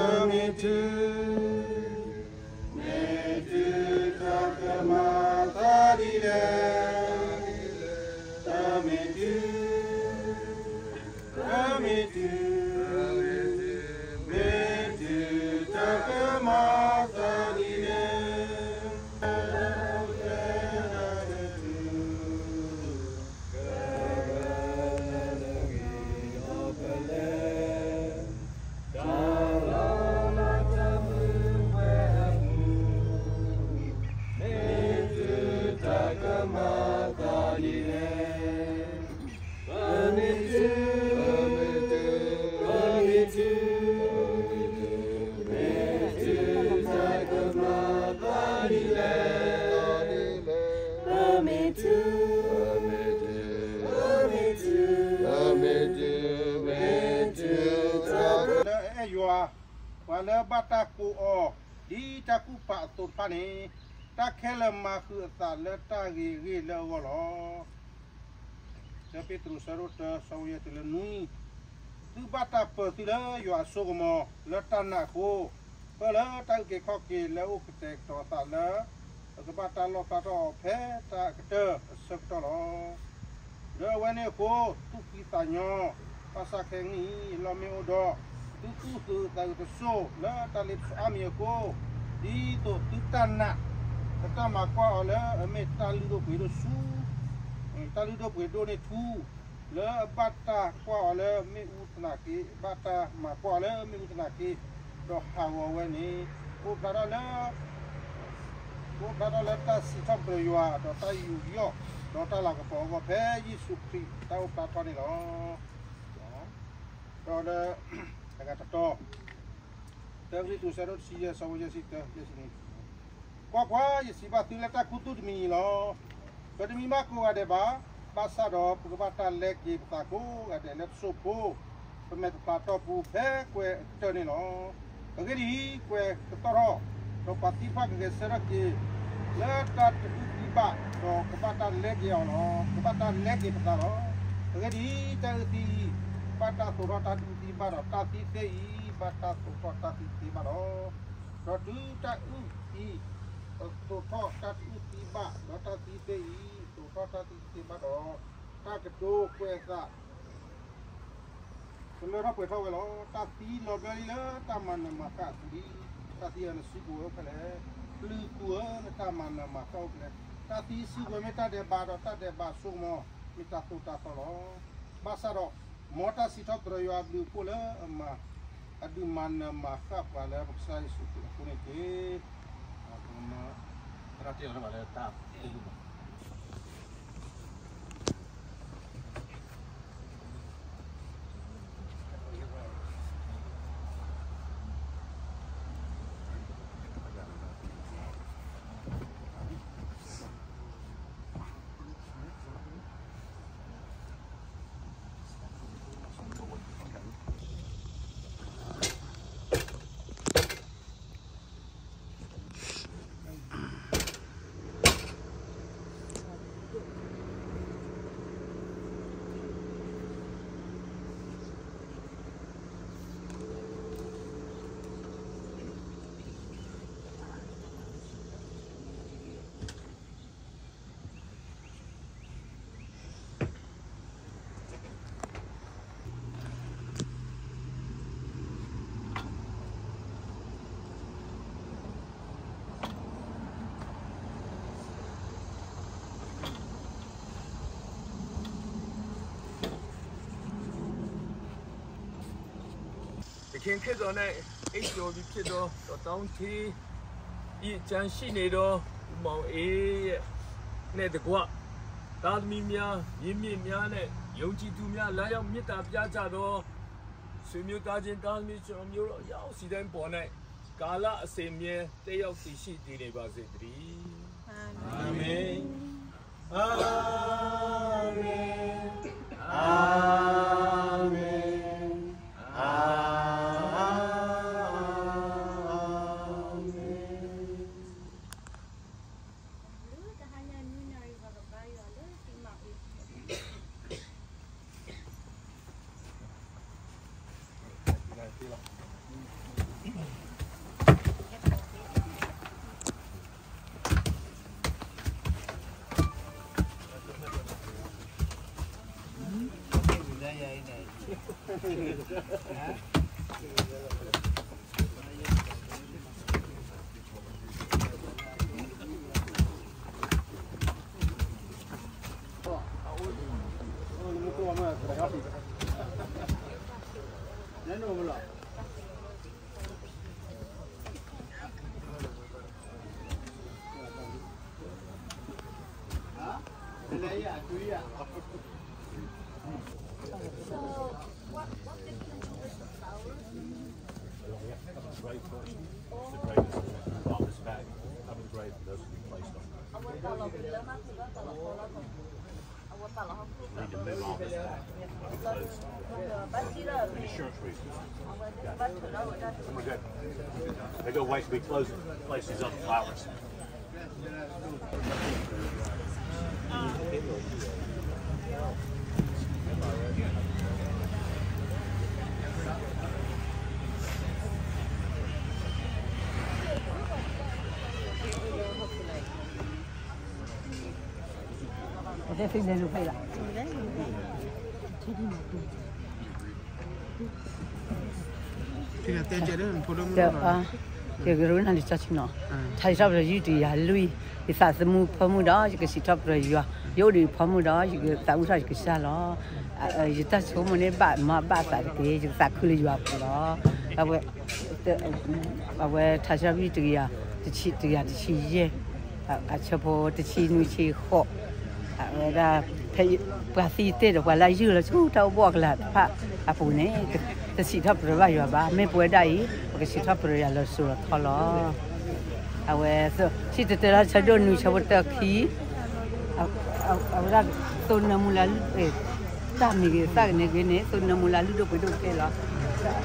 ơ mê tŭ, mê tŭ ta kơ ma ta đi lala. Ơ mê tŭ, ơ mê tŭ, mê tŭ ta kơ ma ta đi lala. လၢဘၣ်တၢ်ကိးအီၤ ဒ်တၢ်ကူၣ်ပာ်အသိးတဖၣ်န့ၣ်, တၢ်ခဲလၢာ်မၤဃုာ်အသးလၢတၢ်ဂ့ၤအဂ့ၢ်လၢအဂီၢ်လီၤ. တၢပ့းတရူးဆၢဒိၣ်တၢ ဆၢဖိယဲၢ်တုၤလၢနွံ, သုဘၣ်တၢ်ပၢၤသုလၢယွၤအစိကမီၤလၢတၢ်နာ်အဃိ, ပၢလၢတၢ်အုၣ်က့ၤခီၣ်က့ၤလၢအအိၣ်ကတဲာ်ကတီၤအသးလၢ အကဘၣ်တၢ်လီၣ်ဖျါထီၣ်အီၤဖဲတၢ်အကတၢၢ်အဆၢကတီၢ်လီၤ. ဒီးအဝဲန့ၣ်အဃိ, သူၣ်ဖှံသးညီ, ဘၣ်ဆၣ်ခဲကနံၣ်အံၤ လီၢ်မ့ၢ်အိၣ်ဒီး သုသူၣ်သုသးအုးတစိၢ်လၢတၢ်လ့ပစီအါမံၤအဃိ, ဒ်သိးသုတၢ်နာ် လၢတၢ်မၤကွၢ်အီၤလၢအမ့ၢ်တၢ်လုၢ်ဒိၣ်ပှ့ၤဒိၣ်ဆူ တၢ်လုၢ်ဒိၣ်ပှ့ၤဒိၣ်န့ၣ်ထူ, လၢအဘၣ်တၢ်ကွၢ်အီၤလၢမ့ၣ်အူသနာ်က့, ဘၣ်တၢ်မၤကွၢ်အီၤလၢမ့ၣ်အူသနာ်က့, ဒီးဟးဂီၤဝဲန့ၣ်, အိၣ်ဖျါထီၣ်လၢ အိၣ်ဖျါထီၣ်လၢတၢ်စံးထီၣ်ပတြၢၤယွၤ ဒီးတၢ်ယူးယီၣ် ဒီးတၢ်လၤကပီၤအဂီၢ် ဖဲယ့ၣ်ၡူးခရံာ်တၢ်အိၣ်ဖျါထီၣ်န့ၣ်လီၤ. ဒီးလၢ တဂၤတတီၤ, တၢကရံၣ်သူး ဆၢဒိၣ်တဆံယဲၢ် ဆၢဖိယဲၢ်ဆံတၢ ယဲၢ်ဆံနွံ, ကွၢ်ကွၢ်, ယစံးဘၣ်သုလၢတၢ်ခူသူၣ်တမံၤအံၤလီၤ. ပတမံဘၣ်ကိးဂၤဒဲးဘၣ်, ဘၣ်ဆၣ်ဒီးပကဘၣ်တၢ်လဲက့ၤပသးကိးဂၤဒဲးလၢပစိာ်ဖိ ပမဲာ်တဖျးတီၢ်ပူၤ ဖဲကွဲၤအကတၢၢ်န့ၣ်လီၤ. အဂ့ၢ်ဒ်အံၤ, ကွဲၤကသီၣ်ထီၣ်, ဒီးပှၤသံတဖၣ်ကဂဲၤဆၢထၢၣ်က့ၤ လၢတၢ်တအုၣ်သံဘၣ်, ဒီးကဘၣ်တၢ်လဲက့ၤအီၤလီၤ. ကဘၣ်တၢ်လဲက့ၤပသးလီၤ. အဂ့ၢ်ဒ်အံၤ, တၢ်အုၣ်သံအံၤ ဘၣ်တၢ်သိးထီၣ်တၢ်တအုၣ်သံဘၣ်ဒီး တၢ်သံသ့အံၤ ဘၣ်တၢ်သိးထီၣ်တၢ်သံသ့ဘၣ်လီၤ. ဒီးတုၤတၢ်အုၣ်အံၤ သိးထီၣ်တၢ်တအုၣ်သံဘၣ်, ဒီးတၢ်သံသ့အံၤ သိးထီၣ်တၢ်သံသ့ဘၣ်ဒီး, တၢ်ကတိၤကွဲးအသး ကလၢထီၣ်ပှဲၤထီၣ်ဝဲလီၤ. တၢ်သံလီၤဘျၢလံလၢတၢ်မၤနၢၤမၤဃၣ်အပူၤလံ. တၢ်သံအံၤ နစုကဝဲၤအိၣ်ဖဲလဲၣ်. ပျုၤကိၣ်ဧၢ, နတၢ်မၤနၢၤမၤဃၣ်အိၣ်ဖဲလဲၣ်. တၢ်သံစုကဝဲၤမ့ၢ်တၢ်ဒဲးဘးဒီး တၢ်ဒဲးဘးအစိကမီၤ မ့ၢ်တၢ်သိၣ်တၢ်သီလီၤ. ဘၣ်ဆၣ်ဒီး မ်တၢ်စံးထီၣ်ပတြၢၤယွၤအဘျုးအဖှိၣ်လၢအမၤ အဒုးမၤနၢၤမၤဃၣ်ပှၤလၢပကစၢ်ယ့ၣ်ၡူးခရံာ်အဃိန့ၣ်တက့ၢ်. ပကမၤ တၢ်တ့ၢ်လီၤလၢဘၣ်လၢတၢ် ယခင်ခေတ်တော်နဲ့ အိပ်ပျော်ပြီဖြစ်သော တော်တောင်းခြင်း ဒီးတၢ်အုပ်ထဲ့အံၤအကြံရှိနေသော မောင်အေးနဲ့တကွ သားသမီးများ၊ မြေးမြစ်များနဲ့ ယုံကြည်သူများ လာရောက်မေတ္တာပြကြသော ဆွေမျိုးသားချင်း သားသမီးကျွန်တော်မျိုးတို့ အယောက်စီတိုင်းပေါ်၌ ကာလအစဉ်အမြဲ သက်ရောက်တည်ရှိတည်နေပါစေတည်း။ အာမင်။ အာမင်။ အာမင်။ အာမင်။ Need to move all this back. Insurance reasons. We're good. They go wait till we close the places on the flowers. ယကရူၢ်နၢ်လံာ်စီဆှံနီၤ, ထါစံးထီၣ်ပတြၢၤယုၢ်တကယၤလွံၢ်, ယသးသမူဖၢမုၢ်ဒီး ယကစံးထီၣ်ပတြၢၤယွၤ, ယအိၣ်ဒီးယဖၢမုၢ်ဒီး ယကသးဝံၣ်ထီၣ်ယကစၢ်လီၤ. ယတၢ်ဆိကမိၣ်န့ၣ် ဘၣ်မၤဘၣ်သးတက့ၢ်, ယကသးခုလၢယွၤအပူၤလီၤ. အဝဲ အဝဲထါစံးထီၣ်ပတြၢၤယုၢ်တကယၤ, တဆံ တကယၤတဆံယဲၢ်, အဆၢဖိတဆံနွံဆံဃိး, အဝဲဒၣ် ဖဲပှၤသံတ့ၢ်ဒီးပှၤလၢယုၢ်လီၤဆူတၢ်အိၣ်ဘှီၣ်အကလၤတဖၣ်အပူၤန့ၣ် တစံးထီၣ်ပတြၢၤဘၣ်ယွၤဘၣ်, မ့ၢ်ပဝဲဒၣ်အံၤ ပကစံးထီၣ်ပတြၢၤယွၤလၢစိၤလီၤထီလီၤ. အဝဲ စံၣ်တဲၤတဲလီၤဆၢဒိၣ်နွံဆၢဖိတၢခံ အဝဲဒၣ် သိနၢမူလၢ တၢ်မံၤဂ့ၤသၣ်ဂ့ၤန့ၣ်ဂ့ၤန့ၣ် သိနၢမူလၢလုၢ်ဒိၣ်ပှ့ၤဒိၣ်တက့ၢ်လီၤ.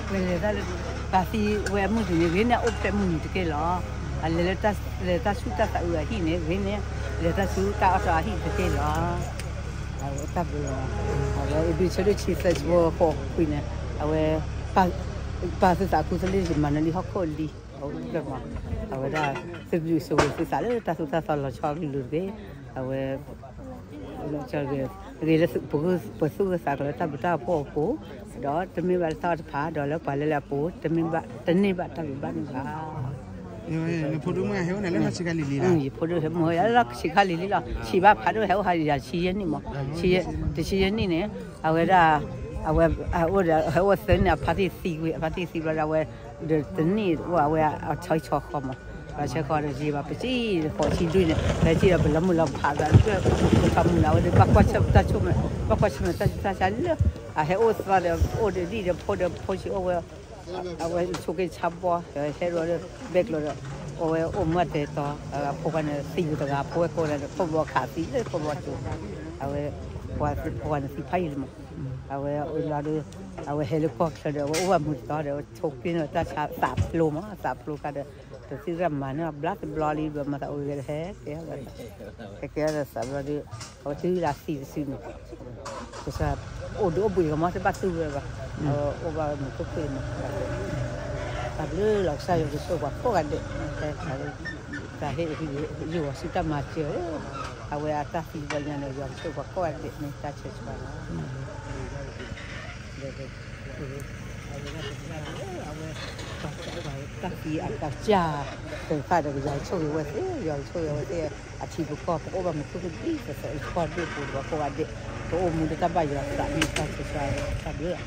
ပလဲၤတၢ်လၢ ပှၤသံဝဲအမုၢ်နံၤန့ၣ်ဂ့ၤန့ၣ် အအိၣ်ဖျဲၣ်မုၢ်နံၤတက့ၢ်လီၤ. အလဲၤလၢ လဲၤတၢ်ဆူတၢ်သးအုးအဟံၣ်န့ၣ်ဂ့ၤန့ၣ် လဲၤတၢ်ဆူတၢ်အီၣ်တၢ်အီဟံၣ်တက့ၢ်လီၤ. အဝဲတၢ်ဘျုးလီၤ. အဝဲအ့းဘြံၤဆၢဒိၣ်ဆံသၢဆၢဖိဃိးခွံန့ၣ် အဝဲ ပာ်သုသးခုသလ့ၣ်ယမၤနၢၤလံဟီၣ်ခိၣ်လံ. အဝဲဒၣ် သုဘျုးဆိၣ်ဂ့ၤသုသးလၢတၢ်သိၣ်တၢ်သီလီၤဆီကလုာ်တက့ၢ်. အဝဲ ဂ့ၤလၢပသူၣ်ဂၢၢ်သးကျၢၤလၢတၢ်ဘျုးတၢ်ဖှိၣ်အပူၤ, ဒီးတမ့ၢ်ဘၣ်လၢတၢ်အီၣ်တဖၣ် ဒီးလၢပှၤလၢလၢအပူၤ တမ့ၢ်ဘၣ် တန့ၢ်ဘၣ်တၢ်ဘျုးဘၣ်န့ၣ်ဘၣ်. နဖိဒိၣ်မုၣ်ဟဲအိၣ်န့ၣ်လၢလီၢ်ဆံးခါလံၤလံၤလီၤ. ယဖိဒိၣ်ဟဲမုၢ်ဟဲလီၢ်ဆံးခါလံၤလံၤလီၤ. ဆံးဘၣ်ဖးဒိၣ်ဟဲအိၣ်ဟးယၤဆံယဲၢ်နံၣ်မး. ဆံးယဲၢ်, တဆံယဲၢ်နံၣ်န့ၣ် အဝဲဒၣ် အဝဲ ဟဲအိၣ်သၢနံၣ် အဖါတံၢ်သံကွံာ်, အဖါတံၢ်သံဘျီဒီး အဝဲ ဒီးတနံၣ်အိၣ် အဝဲအဆီဟံၣ်ဆီဃီမး, အဆီဟံၣ်ဆီဃီဒီး ယံာ်ဘၣ်ပစံၣ် ဃိးဆံလွံၢ်န့ၣ် ပဟဲစံၣ်ဒီးပလီၤမုၢ်လီၤဖးသးလၢ ပဖးမုၢ်လၢ်ဝဲဒီး ဘၣ်ကွၢ်ဆၢၣ်တၢ်ဆိၣ်မဲာ် ဘၣ်ကွၢ်ဆၢၣ်မဲာ်တၢ်ဆူးတၢ်ဆါလၢ အဟဲအိၣ်သီဒီး အိၣ်ဒီးဒံၣ်ဒီးဖိဒီးဖိဆံးအိၣ်ဝဲ အဝဲဆိးက့ဆါဘီ ဟဲဒီး ဘဲကျိးဒီး အဝဲအိၣ်မူတဲတီၤ အဖိခွါန့ၣ်သံဝဲတဂၤ ဖိဝဲကိးဂၤဒီး ခိၣ်ဘီခးသံလၢခိၣ်ဘီဆိး အဝဲ ဖိခွါန့ၣ်သံဖးယံာ်လံမး. အဝဲအိၣ်လီၤဒီး အဝဲဟဲလၢကီၢ်ချၢဒီး အဝဲအိၣ်ဘၣ်မုာ်တတီၤဒီး အဝဲဆိးက့န့ၣ်တၢ်ဆါသးဖျိမး သးဖျိခါဒီး တသံရၣ်မၤန့ၢ်ဘျါတဘျီလံ ဘျီမၤသးအိၣ်ဂဲၤဒီးဟဲကဲ ဟဲကဲဒီးသးဘျီဒီး အဝဲတုၤလၢသံတစုန့ၣ် ကစၢ် အိၣ်ဒုးအိၣ်ဘှံးကမီၤ တဘၣ်သူဝဲဘၣ်, အိၣ်ဘၣ်မုာ်ခိၣ်ခိၣ်မး, တၢ်ဘျုးလီၤ ကစၢ်ယွၤကဆိၣ်ပှၤကိးဂၤဒဲး, တၢ်ဟ့ၣ်ယွၤဆူတၢ်မၤစၢၤ, အဝဲအတၢ်သံဘျီညါန့ၣ် ယွၤကဆိၣ်ပှၤကိးဂၤဒဲးန့ၣ် တၢ်ဆၢဆၢလီၤ. အဝဲ တၢ်သံအကစၢ် သ့ၣ်တဖၣ်ဒီး ယွၤကဆိၣ်ဂ့ၤဝဲသ့ၣ်, ယွၤကဆိၣ်ဂ့ၤဝဲသ့ၣ်, အထံပကီၢ် ပအိၣ်ဘၣ်မုာ်ခိၣ်ခိၣ်ဒ်သိးသိး ပကီၢ်ဒိၣ်ပူၤဒီး ပကိးဂၤဒဲး, ပအိၣ်မူဒီးတၢ်ဘၣ်ယွၤသးန့ၣ် တၢ်ဆၢဆၢတၢ်ဘျုးလီၤ.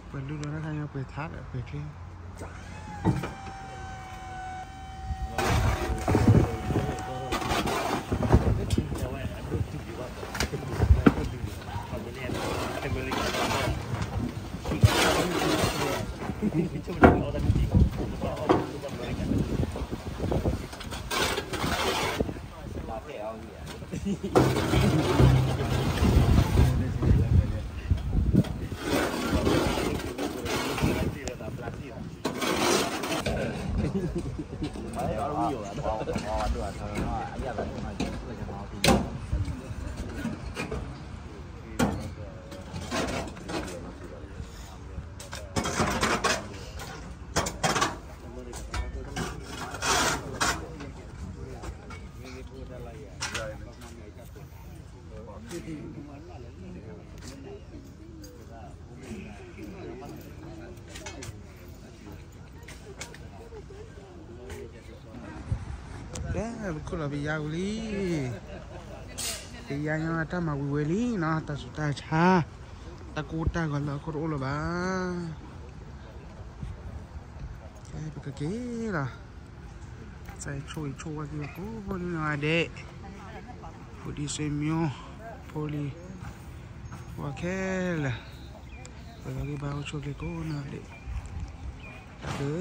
ပှၤလူလီၤတၢ်ခါညါ ပှဲၤထါဒီးပှဲၤချ့ ကဲ ပခိၣ်လီၤပယါဝံၤလံ, ပယါညီတၢ်မၤဝံၤဝဲလံ, တၢ်ဆူးတၢ်ဆါ, တၢ်ကိၢ်တၢ်ဂီၤလၢအခိၣ်တအိၣ်လၢၤဘၣ်. ကဲ ပကက့ၤလီၤ. စဲးဆိၣ်ဂ့ၤဆိၣ်ဝါက့ၤကိးဂၤဒဲး, ဖိဒံးစ့မိၢ်, ဖိလံၤ, ပှၤခဲလၢာ်, ပလီၤဂံၢ်ဘါအိၣ်ဆိၣ်က့ၤကိးဂၤဒဲး. သု